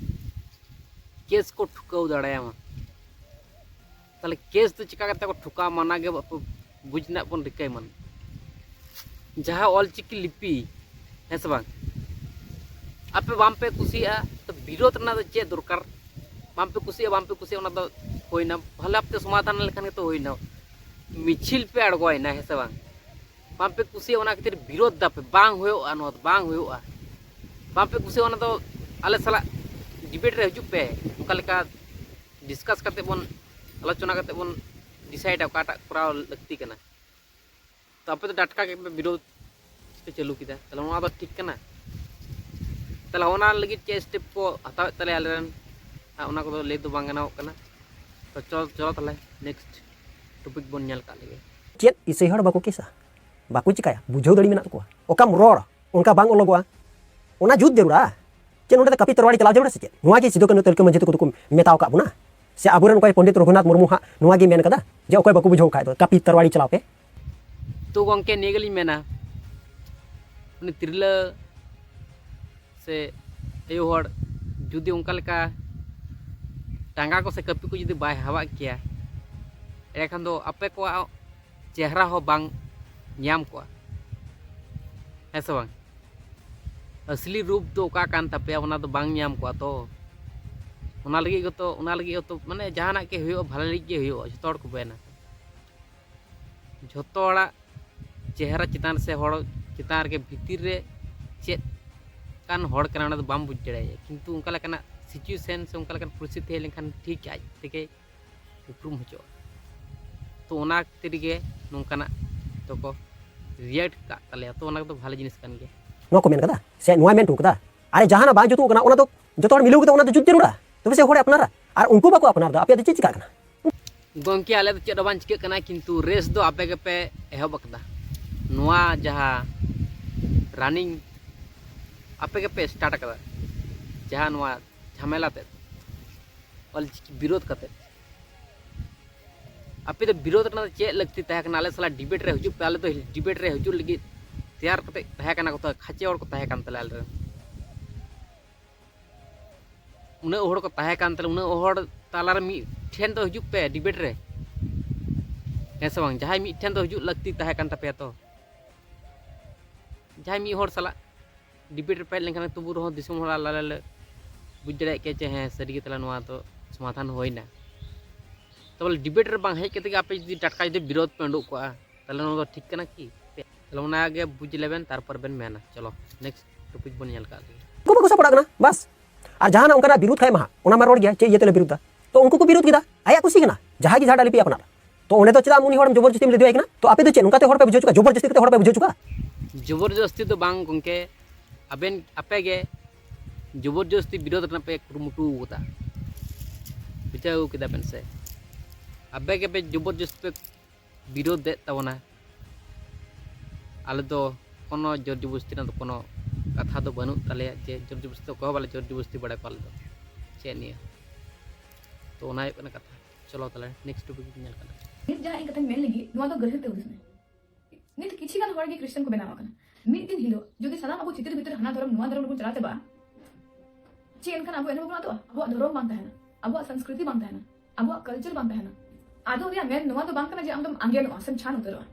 ᱠᱮᱥ ᱠᱚ ᱴᱷᱩᱠᱟᱹᱣ ᱫᱟᱲᱮᱭᱟᱢᱟ᱾ ᱛᱟᱦᱞᱮ ᱠᱮᱥ ᱫᱚ ᱪᱤᱠᱟ ᱠᱟᱛᱮ ᱠᱚ ᱴᱷᱩᱠᱟᱹᱣᱟ? ᱢᱟᱱᱟ ᱜᱮ ᱵᱟᱯᱮ ᱵᱩᱡᱽ ᱨᱮᱱᱟᱜ ᱵᱚᱱ ᱨᱤᱠᱟᱹᱭ ᱢᱟ᱾ ᱡᱟᱦᱟᱸ ᱚᱞᱪᱤᱠᱤ ᱞᱤᱯᱤ, ᱦᱮᱸ ᱥᱮ ᱵᱟᱝ, ᱟᱯᱮ ᱵᱟᱝ ᱯᱮ ᱠᱩᱥᱤᱭᱟᱜᱼᱟ, ᱛᱚ ᱵᱤᱨᱳᱫᱷ ᱨᱮᱱᱟᱜ ᱫᱚ ᱪᱮᱫ ᱫᱚᱨᱠᱟᱨ? ᱵᱟᱝ ᱯᱮ ᱠᱩᱥᱤᱭᱟᱜᱼᱟ, ᱵᱟᱝ ᱯᱮ ᱠᱩᱥᱤᱭᱟᱜᱼᱟ, ᱚᱱᱟ ᱫᱚ ᱦᱩᱭᱱᱟ, ᱵᱷᱟᱞᱮ ᱵᱷᱟᱵᱛᱮ ᱥᱚᱢᱟᱫᱷᱟᱱ ᱞᱮᱠᱷᱟᱱ ᱜᱮᱛᱚ ᱦᱩᱭᱱᱟ᱾ ᱢᱤᱪᱷᱤᱞ ᱯᱮ ᱟᱬᱜᱚᱭᱮᱱᱟ, ᱦᱮᱸ ᱥᱮ ᱵᱟᱝ? ᱵᱟᱝᱯᱮ ᱠᱩᱥᱤᱭᱟᱜᱼᱟ, ᱚᱱᱟ ᱠᱷᱟᱹᱛᱤᱨ ᱵᱤᱨᱳᱫᱷ ᱫᱟᱯᱮ᱾ ᱵᱟᱝ ᱦᱩᱭᱩᱜᱼᱟ, ᱱᱚᱣᱟ ᱫᱚ ᱵᱟᱝ ᱦᱩᱭᱩᱜᱼᱟ᱾ ᱵᱟᱝᱯᱮ ᱠᱩᱥᱤᱭᱟᱜᱼᱟ, ᱚᱱᱟ ᱫᱚ ᱟᱞᱮ ᱥᱟᱞᱟᱜ ᱰᱤᱵᱮᱴ ᱨᱮ ᱦᱤᱡᱩᱜ ᱯᱮ᱾ ᱚᱱᱠᱟ ᱞᱮᱠᱟ ᱰᱤᱥᱠᱟᱥ ᱠᱟᱛᱮ ᱵᱚᱱ, ᱟᱞᱳᱪᱚᱱᱟ ᱠᱟᱛᱮ ᱵᱚᱱ ᱰᱤᱥᱟᱭᱤᱰᱟ ᱚᱠᱟᱴᱟᱜ ᱠᱚᱨᱟᱣ ᱞᱟᱹᱠᱛᱤ ᱠᱟᱱᱟ᱾ ᱛᱚ ᱟᱯᱮ ᱫᱚ ᱴᱟᱴᱠᱟ ᱜᱮ ᱯᱮ ᱵᱤᱨᱳᱫᱷ ᱯᱮ ᱪᱟᱹᱞᱩ ᱠᱮᱫᱟ, ᱛᱟᱦᱚᱞᱮ ᱚᱱᱟ ᱫᱚ ᱴᱷᱤᱠ ᱠᱟᱱᱟ? ᱛᱟᱦᱚᱞᱮ ᱚᱱᱟ ᱞᱟᱹᱜᱤᱫ ᱪᱮᱫ ᱥᱴᱮᱯ ᱠᱚ ᱦᱟᱛᱟᱣᱮᱫ ᱛᱟᱞᱮᱭᱟ ᱟᱞᱮᱨᱮᱱ, ᱟᱨ ᱚᱱᱟ ᱠᱚᱫᱚ ᱞᱟᱹᱭ ᱫᱚ ᱵᱟᱝ ᱜᱟᱱᱚᱜ ᱠᱟᱱᱟ᱾ ᱛᱚ ᱪᱚᱞᱚ, ᱪᱚᱞᱚ ᱛᱟᱦᱚᱞᱮ ᱱᱮᱠᱥᱴ ᱴᱚᱯᱤᱠ ᱵᱚᱱ ᱧᱮᱞ ᱠᱟᱜ ᱞᱮᱜᱮ᱾ ᱪᱮᱫ ᱤᱥᱟᱹᱭ ᱦᱚᱲ ᱵᱟᱠᱚ ᱠᱮᱥᱟ? ᱵᱟᱠᱚ ᱪᱤᱠᱟᱹᱭᱟ? ᱵᱩᱡᱷᱟᱹᱣ ᱫᱟᱲᱮ ᱢᱮᱱᱟᱜ ᱛᱟᱠᱚᱣᱟ? ᱚᱠᱟᱢ ᱨᱚᱲ, ᱚᱱᱠᱟ ᱵᱟᱝ ᱚᱞᱚᱜᱚᱜᱼᱟ᱾ ᱚᱱᱟ ᱡᱩᱛ ᱡᱟᱹᱨᱩᱲᱟ᱾ ᱪᱮᱫ ᱱᱚᱸᱰᱮ ᱫᱚ ᱠᱟᱹᱯᱤ ᱛᱟᱨᱣᱟᱲᱤ ᱪᱟᱞᱟᱣ ᱡᱟᱹᱨᱩᱲᱟ ᱥᱮ ᱪᱮᱫ? ᱱᱚᱣᱟ ᱜᱮ ᱥᱤᱫᱩ ᱠᱟᱹᱱᱦᱩ ᱛᱤᱞᱠᱟᱹ ᱢᱟᱹᱡᱷᱤ ᱛᱟᱠᱚ ᱫᱚᱠᱚ ᱢᱮᱛᱟᱣ ᱟᱠᱟᱫ ᱵᱚᱱᱟ? ᱥᱮ ᱟᱵᱚᱨᱮᱱ ᱚᱠᱚᱭ ᱯᱚᱱᱰᱤᱛ ᱨᱚᱜᱷᱩᱱᱟᱛᱷ ᱢᱩᱨᱢᱩ ᱦᱟᱸᱜ ᱱᱚᱣᱟ ᱜᱮ ᱢᱮᱱ ᱠᱟᱫᱟ ᱡᱮ ᱚᱠᱚᱭ ᱵᱟᱠᱚ ᱵᱩᱡᱷᱟᱹᱣ ᱠᱷᱟᱡ ᱫᱚ ᱠᱟᱹᱯᱤ ᱛᱟᱨᱣᱟᱲᱤ ᱪᱟᱞᱟᱣ ᱯᱮ? ᱛᱚ ᱜᱚᱢᱠᱮ, ᱱᱤᱭᱟᱹ ᱜᱮᱞᱤᱧ ᱢᱮᱱᱟ, ᱩᱱᱤ ᱛᱤᱨᱞᱟᱹ ᱥᱮ ᱟᱭᱳ ᱦᱚᱲ ᱡᱩᱫᱤ ᱚᱱᱠᱟ ᱞᱮᱠᱟ ᱴᱟᱸᱜᱟ ᱠᱚ ᱥᱮ ᱠᱟᱹᱯᱤ ᱠᱚ ᱡᱩᱫᱤ ᱵᱟᱭ ᱦᱟᱣᱟᱜ ᱠᱮᱭᱟ, ᱮᱸᱰᱮᱠᱷᱟᱱ ᱫᱚ ᱟᱯᱮ ᱠᱚᱣᱟᱜ ᱪᱮᱦᱨᱟ ᱦᱚᱸ ᱵᱟᱝ ᱧᱟᱢ ᱠᱚᱜᱼᱟ, ᱦᱮᱸ ᱥᱮ ᱵᱟᱝ? ᱟᱥᱞᱤ ᱨᱩᱯ ᱫᱚ ᱚᱠᱟ ᱠᱟᱱ ᱛᱟᱯᱮᱭᱟ, ᱚᱱᱟ ᱫᱚ ᱵᱟᱝ ᱧᱟᱢ ᱠᱚᱜᱼᱟ ᱛᱚ᱾ ᱚᱱᱟ ᱞᱟᱹᱜᱤᱫ ᱜᱮᱛᱚ, ᱚᱱᱟ ᱞᱟᱹᱜᱤᱫ ᱦᱚᱸᱛᱚ, ᱢᱟᱱᱮ, ᱡᱟᱦᱟᱱᱟᱜ ᱜᱮ ᱦᱩᱭᱩᱜᱼᱟ, ᱵᱷᱟᱞᱮ ᱞᱟᱹᱜᱤᱫ ᱜᱮ ᱦᱩᱭᱩᱜᱼᱟ, ᱡᱷᱚᱛᱚ ᱦᱚᱲ ᱠᱚ ᱢᱮᱱᱟ᱾ ᱡᱷᱚᱛᱚ ᱦᱚᱲᱟᱜ ᱪᱮᱦᱨᱟ ᱪᱮᱛᱟᱱ ᱥᱮ ᱦᱚᱲ ᱪᱮᱛᱟᱱ ᱨᱮᱜᱮ ᱵᱷᱤᱛᱤᱨ ᱨᱮ ᱪᱮᱫ ᱠᱟᱱ ᱦᱚᱲ ᱠᱟᱱᱟ, ᱚᱱᱟ ᱫᱚ ᱵᱟᱢ ᱵᱩᱡᱽ ᱫᱟᱲᱮᱭᱟᱜᱼᱟ᱾ ᱠᱤᱱᱛᱩ ᱚᱱᱠᱟ ᱞᱮᱠᱟᱱᱟᱜ ᱥᱤᱪᱩᱭᱮᱥᱚᱱ ᱥᱮ ᱚᱱᱠᱟ ᱞᱮᱠᱟᱱ ᱯᱚᱨᱤᱥᱛᱷᱤᱛᱤ ᱦᱮᱡ ᱞᱮᱱᱠᱷᱟᱱ ᱴᱷᱤᱠ ᱟᱡ ᱛᱮᱜᱮ ᱩᱯᱨᱩᱢ ᱦᱚᱪᱚᱜᱼᱟ᱾ ᱛᱚ ᱚᱱᱟ ᱠᱷᱟᱹᱛᱤᱨ ᱜᱮ ᱱᱚᱝᱠᱟᱱᱟᱜ ᱫᱚᱠᱚ ᱨᱤᱭᱮᱠᱴ ᱠᱟᱜ ᱛᱟᱞᱮᱭᱟ᱾ ᱛᱚ ᱚᱱᱟ ᱠᱚᱫᱚ ᱵᱷᱟᱞᱮ ᱡᱤᱱᱤᱥ ᱠᱟᱱ ᱜᱮᱭᱟ᱾ ᱱᱚᱣᱟ ᱠᱚ ᱢᱮᱱ ᱠᱟᱫᱟ ᱥᱮ ᱱᱚᱣᱟ ᱢᱮᱱ ᱦᱚᱴᱚ ᱠᱟᱫᱟ? ᱟᱨᱮ, ᱡᱟᱦᱟᱱᱟᱜ ᱵᱟᱝ ᱡᱩᱛᱩᱜ ᱠᱟᱱᱟ, ᱚᱱᱟ ᱫᱚ ᱡᱚᱛᱚ ᱦᱚᱲ ᱢᱤᱞᱟᱹᱣ ᱠᱟᱛᱮ ᱚᱱᱟ ᱫᱚ ᱡᱩᱛ ᱡᱟᱹᱨᱩᱲᱟ, ᱛᱚᱵᱮ ᱥᱮ ᱦᱚᱲᱮ ᱟᱯᱱᱟᱨᱟ᱾ ᱟᱨ ᱩᱱᱠᱩ ᱵᱟᱠᱚ ᱟᱯᱱᱟᱨ ᱫᱟ, ᱟᱯᱮᱭᱟᱜ ᱫᱚ ᱪᱮᱫ ᱪᱤᱠᱟᱹᱜ ᱠᱟᱱᱟ? ᱜᱚᱢᱠᱮ, ᱟᱞᱮ ᱫᱚ ᱪᱮᱫ ᱦᱚᱸ ᱵᱟᱝ ᱪᱤᱠᱟᱹᱜ ᱠᱟᱱᱟ, ᱠᱤᱱᱛᱩ ᱨᱮᱥ ᱫᱚ ᱟᱯᱮ ᱜᱮᱯᱮ ᱮᱦᱚᱵ ᱟᱠᱟᱫᱟ᱾ ᱱᱚᱣᱟ ᱡᱟᱦᱟᱸ ᱨᱟᱱᱤᱝ ᱟᱯᱮ ᱜᱮᱯᱮ ᱥᱴᱟᱨᱴ ᱟᱠᱟᱫᱟ, ᱡᱟᱦᱟᱸ ᱱᱚᱣᱟ ᱡᱷᱟᱢᱮᱞᱟ ᱛᱮᱫ, ᱚᱞᱪᱤᱠᱤ ᱵᱤᱨᱳᱫᱷ ᱠᱟᱛᱮᱫ᱾ ᱟᱯᱮ ᱫᱚ ᱵᱤᱨᱳᱫᱷ ᱨᱮᱱᱟᱜ ᱫᱚ ᱪᱮᱫ ᱞᱟᱹᱠᱛᱤ ᱛᱟᱦᱮᱸ ᱠᱟᱱᱟ? ᱟᱞᱮ ᱥᱟᱞᱟᱜ ᱰᱤᱵᱮᱴ ᱨᱮ ᱦᱤᱡᱩᱜ ᱯᱮ, ᱟᱞᱮ ᱫᱚ ᱰᱤᱵᱮᱴ ᱨᱮ ᱦᱤᱡᱩᱜ ᱞᱟᱹᱜᱤᱫ ᱛᱮᱭᱟᱨ ᱠᱟᱛᱮ ᱛᱟᱦᱮᱸ ᱠᱟᱱᱟ ᱠᱚ, ᱛᱚ ᱠᱷᱟᱪᱮ ᱦᱚᱲ ᱠᱚ ᱛᱟᱦᱮᱸ ᱠᱟᱱ ᱛᱟᱞᱮᱭᱟ ᱟᱞᱮᱨᱮᱱ᱾ ᱩᱱᱟᱹᱜ ᱦᱚᱲ ᱠᱚ ᱛᱟᱦᱮᱸ ᱠᱟᱱ ᱛᱟᱞᱮ, ᱩᱱᱟᱹᱜ ᱦᱚᱲ ᱛᱟᱞᱟᱨᱮ ᱢᱤᱫ ᱴᱷᱮᱱ ᱫᱚ ᱦᱤᱡᱩᱜ ᱯᱮ ᱰᱤᱵᱮᱴ ᱨᱮ, ᱦᱮᱸ ᱥᱮ ᱵᱟᱝ? ᱡᱟᱦᱟᱸᱭ ᱢᱤᱫ ᱴᱷᱮᱱ ᱫᱚ ᱦᱤᱡᱩᱜ ᱞᱟᱹᱠᱛᱤ ᱛᱟᱦᱮᱸ ᱠᱟᱱ ᱛᱟᱯᱮᱭᱟ᱾ ᱛᱚ ᱡᱟᱦᱟᱸᱭ ᱢᱤᱫ ᱦᱚᱲ ᱥᱟᱞᱟᱜ ᱰᱤᱵᱮᱴ ᱨᱮ ᱯᱮ ᱦᱮᱡ ᱞᱮᱱᱠᱷᱟᱱ, ᱛᱚᱵᱩ ᱨᱮᱦᱚᱸ ᱫᱤᱥᱚᱢ ᱦᱚᱲ ᱟᱞᱮ ᱞᱮ ᱵᱩᱡᱽ ᱫᱟᱲᱮᱭᱟᱜ ᱠᱮᱭᱟ ᱡᱮ ᱦᱮᱸ, ᱥᱟᱹᱨᱤᱜᱮ ᱛᱟᱦᱚᱞᱮ ᱱᱚᱣᱟ ᱫᱚ ᱥᱚᱢᱟᱫᱷᱟᱱ ᱦᱩᱭᱱᱟ᱾ ᱛᱚᱵᱮ ᱰᱤᱵᱮᱴ ᱨᱮ ᱵᱟᱝ ᱦᱮᱡ ᱠᱟᱛᱮ ᱜᱮ ᱟᱯᱮ ᱡᱩᱫᱤ ᱴᱟᱴᱠᱟ ᱡᱩᱫᱤ ᱵᱤᱨᱳᱫᱷ ᱯᱮ ᱩᱰᱩᱠ ᱠᱚᱜᱼᱟ, ᱛᱟᱦᱚᱞᱮ ᱱᱚᱣᱟ ᱫᱚ ᱴᱷᱤᱠ ᱠᱟᱱᱟ ᱠᱤ? ᱛᱟᱦᱞᱮ ᱚᱱᱟᱜᱮ ᱵᱩᱡᱽ ᱞᱮᱵᱮᱱ, ᱛᱟᱨᱯᱚᱨ ᱵᱮᱱ ᱢᱮᱱᱟ᱾ ᱪᱚᱞᱚ, ᱱᱮᱠᱥᱴ ᱴᱚᱯᱤᱠ ᱵᱚᱱ ᱧᱮᱞ ᱠᱟᱜ ᱞᱮᱜᱮ᱾ ᱩᱱᱠᱩ ᱵᱟᱠᱚ ᱥᱟᱯᱚᱨᱴᱟᱜ ᱠᱟᱱᱟ, ᱵᱟᱥ᱾ ᱟᱨ ᱡᱟᱦᱟᱱᱟᱜ ᱚᱱᱠᱟᱱᱟᱜ ᱵᱤᱨᱩᱫᱷ ᱠᱷᱟᱡ ᱢᱟ ᱦᱟᱸᱜ, ᱚᱱᱟ ᱢᱟ ᱨᱚᱲ ᱜᱮᱭᱟ, ᱪᱮᱫ ᱤᱭᱟᱹ ᱛᱮᱞᱮ ᱵᱤᱨᱩᱫᱷ ᱫᱟ? ᱛᱚ ᱩᱱᱠᱩ ᱠᱚ ᱵᱤᱨᱩᱫᱷ ᱠᱮᱫᱟ, ᱟᱭᱟᱜ ᱠᱩᱥᱤ ᱠᱟᱱᱟ, ᱡᱟᱦᱟᱸ ᱜᱮ ᱡᱟᱦᱟᱸᱴᱟᱜ ᱞᱤᱯᱤ ᱟᱯᱱᱟᱨ᱾ ᱛᱚ ᱚᱸᱰᱮ ᱫᱚ ᱪᱮᱫᱟᱜ ᱟᱢ ᱩᱱᱤ ᱦᱚᱲᱮᱢ ᱡᱚᱵᱚᱨ ᱡᱚᱥᱛᱤᱢ ᱞᱟᱹᱫᱤᱣᱟᱭ ᱠᱟᱱᱟ? ᱛᱚ ᱟᱯᱮ ᱫᱚ ᱪᱮᱫ ᱱᱚᱝᱠᱟᱛᱮ ᱦᱚᱲ ᱯᱮ ᱵᱩᱡᱷᱟᱹᱣ ᱦᱚᱪᱚ ᱠᱚᱣᱟ? ᱡᱚᱵᱚᱨ ᱡᱚᱥᱛᱤ ᱠᱟᱛᱮ ᱦᱚᱲ ᱯᱮ ᱵᱩᱡᱷᱟᱹᱣ ᱦᱚᱪᱚ ᱠᱚᱣᱟ? ᱡᱚᱵᱚᱨ ᱡᱚᱥᱛᱤ ᱫᱚ ᱵᱟᱝ ᱜᱚᱢᱠᱮ, ᱟᱵᱮᱱ ᱟᱯᱮ ᱜᱮ ᱡᱚᱵᱚᱨ ᱡᱚᱥᱛᱤ ᱵᱤᱨᱳᱫᱷ ᱨᱮᱱᱟᱜ ᱯᱮ ᱠᱩᱨᱩᱢᱩᱴᱩ ᱟᱠᱟᱫᱟ, ᱵᱩᱡᱷᱟᱹᱣ ᱠᱮᱫᱟ ᱵᱮᱱ ᱥᱮ? ᱟᱯᱮ ᱜᱮᱯᱮ ᱡᱚᱵᱚᱨ ᱡᱚᱥᱛᱤ ᱯᱮ ᱵᱤᱨᱳᱫᱷ ᱮᱫ ᱛᱟᱵᱚᱱᱟ᱾ ᱟᱞᱮ ᱫᱚ ᱠᱳᱱᱳ ᱡᱳᱨ ᱡᱚᱵᱚᱥᱛᱤ ᱨᱮᱱᱟᱜ ᱫᱚ ᱠᱳᱱᱳ ᱠᱟᱛᱷᱟ ᱫᱚ ᱵᱟᱹᱱᱩᱜ ᱛᱟᱞᱮᱭᱟ, ᱡᱮ ᱡᱳᱨ ᱡᱚᱵᱚᱥᱛᱤ ᱫᱚ ᱚᱠᱚᱭ ᱦᱚᱸ ᱵᱟᱞᱮ ᱡᱳᱨ ᱡᱚᱵᱚᱥᱛᱤ ᱵᱟᱲᱟ ᱠᱚᱣᱟ ᱟᱞᱮ ᱫᱚ ᱪᱮᱫ ᱱᱤᱭᱟᱹ᱾ ᱛᱚ ᱚᱱᱟ ᱦᱩᱭᱩᱜ ᱠᱟᱱᱟ ᱠᱟᱛᱷᱟ᱾ ᱪᱚᱞᱚ ᱛᱟᱦᱞᱮ ᱱᱮᱠᱥᱴ ᱴᱚᱯᱤᱠ ᱧᱮᱞ ᱠᱟᱱᱟ᱾ ᱱᱤᱛ ᱡᱟᱦᱟᱸ ᱤᱧ ᱠᱟᱛᱷᱟᱧ ᱢᱮᱱ ᱞᱟᱹᱜᱤᱫ, ᱱᱚᱣᱟ ᱫᱚ ᱜᱟᱹᱦᱤᱨ ᱛᱮ ᱦᱩᱫᱤᱥ ᱢᱮ᱾ ᱱᱤᱛ ᱠᱤᱪᱷᱤ ᱜᱟᱱ ᱦᱚᱲ ᱜᱮ ᱠᱷᱨᱤᱥᱴᱟᱱ ᱠᱚ ᱵᱮᱱᱟᱣ ᱟᱠᱟᱱᱟ᱾ ᱢᱤᱫ ᱫᱤᱱ ᱦᱤᱞᱳᱜ ᱡᱩᱫᱤ ᱥᱟᱱᱟᱢ ᱟᱵᱚ ᱪᱤᱛᱤᱨ ᱵᱷᱤᱛᱤᱨ ᱦᱟᱱᱟ ᱫᱷᱚᱨᱚᱢ ᱱᱚᱣᱟ ᱫᱷᱚᱨᱚᱢ ᱨᱮᱵᱚᱱ ᱪᱟᱞᱟᱣ ᱪᱟᱵᱟᱜᱼᱟ, ᱪᱮᱫ ᱮᱱᱠᱷᱟᱱ ᱟᱵᱚ ᱮᱱᱦᱚᱸ ᱵᱚᱱ ᱟᱫᱚᱜᱼᱟ? ᱟᱵᱚᱣᱟᱜ ᱫᱷᱚᱨᱚᱢ ᱵᱟᱝ ᱛᱟᱦᱮᱱᱟ, ᱟᱵᱚᱣᱟᱜ ᱥᱚᱝᱥᱠᱨᱤᱛᱤ ᱵᱟᱝ ᱛᱟᱦᱮᱱᱟ, ᱟᱵᱚᱣᱟᱜ ᱠᱟᱞᱪᱟᱨ ᱵᱟᱝ ᱛᱟᱦᱮᱱᱟ᱾ ᱟᱫᱚᱜ ᱨᱮᱭᱟᱜ ᱢᱮᱱ ᱱᱚᱣᱟ ᱫᱚ ᱵᱟᱝ ᱠᱟᱱᱟ ᱡᱮ ᱟᱢ ᱫᱚᱢ ᱟᱸᱜᱮᱱᱚᱜᱼᱟ ᱥᱮᱢ ᱪᱷᱟᱱ ᱩᱛᱟᱹᱨᱚᱜᱼᱟ᱾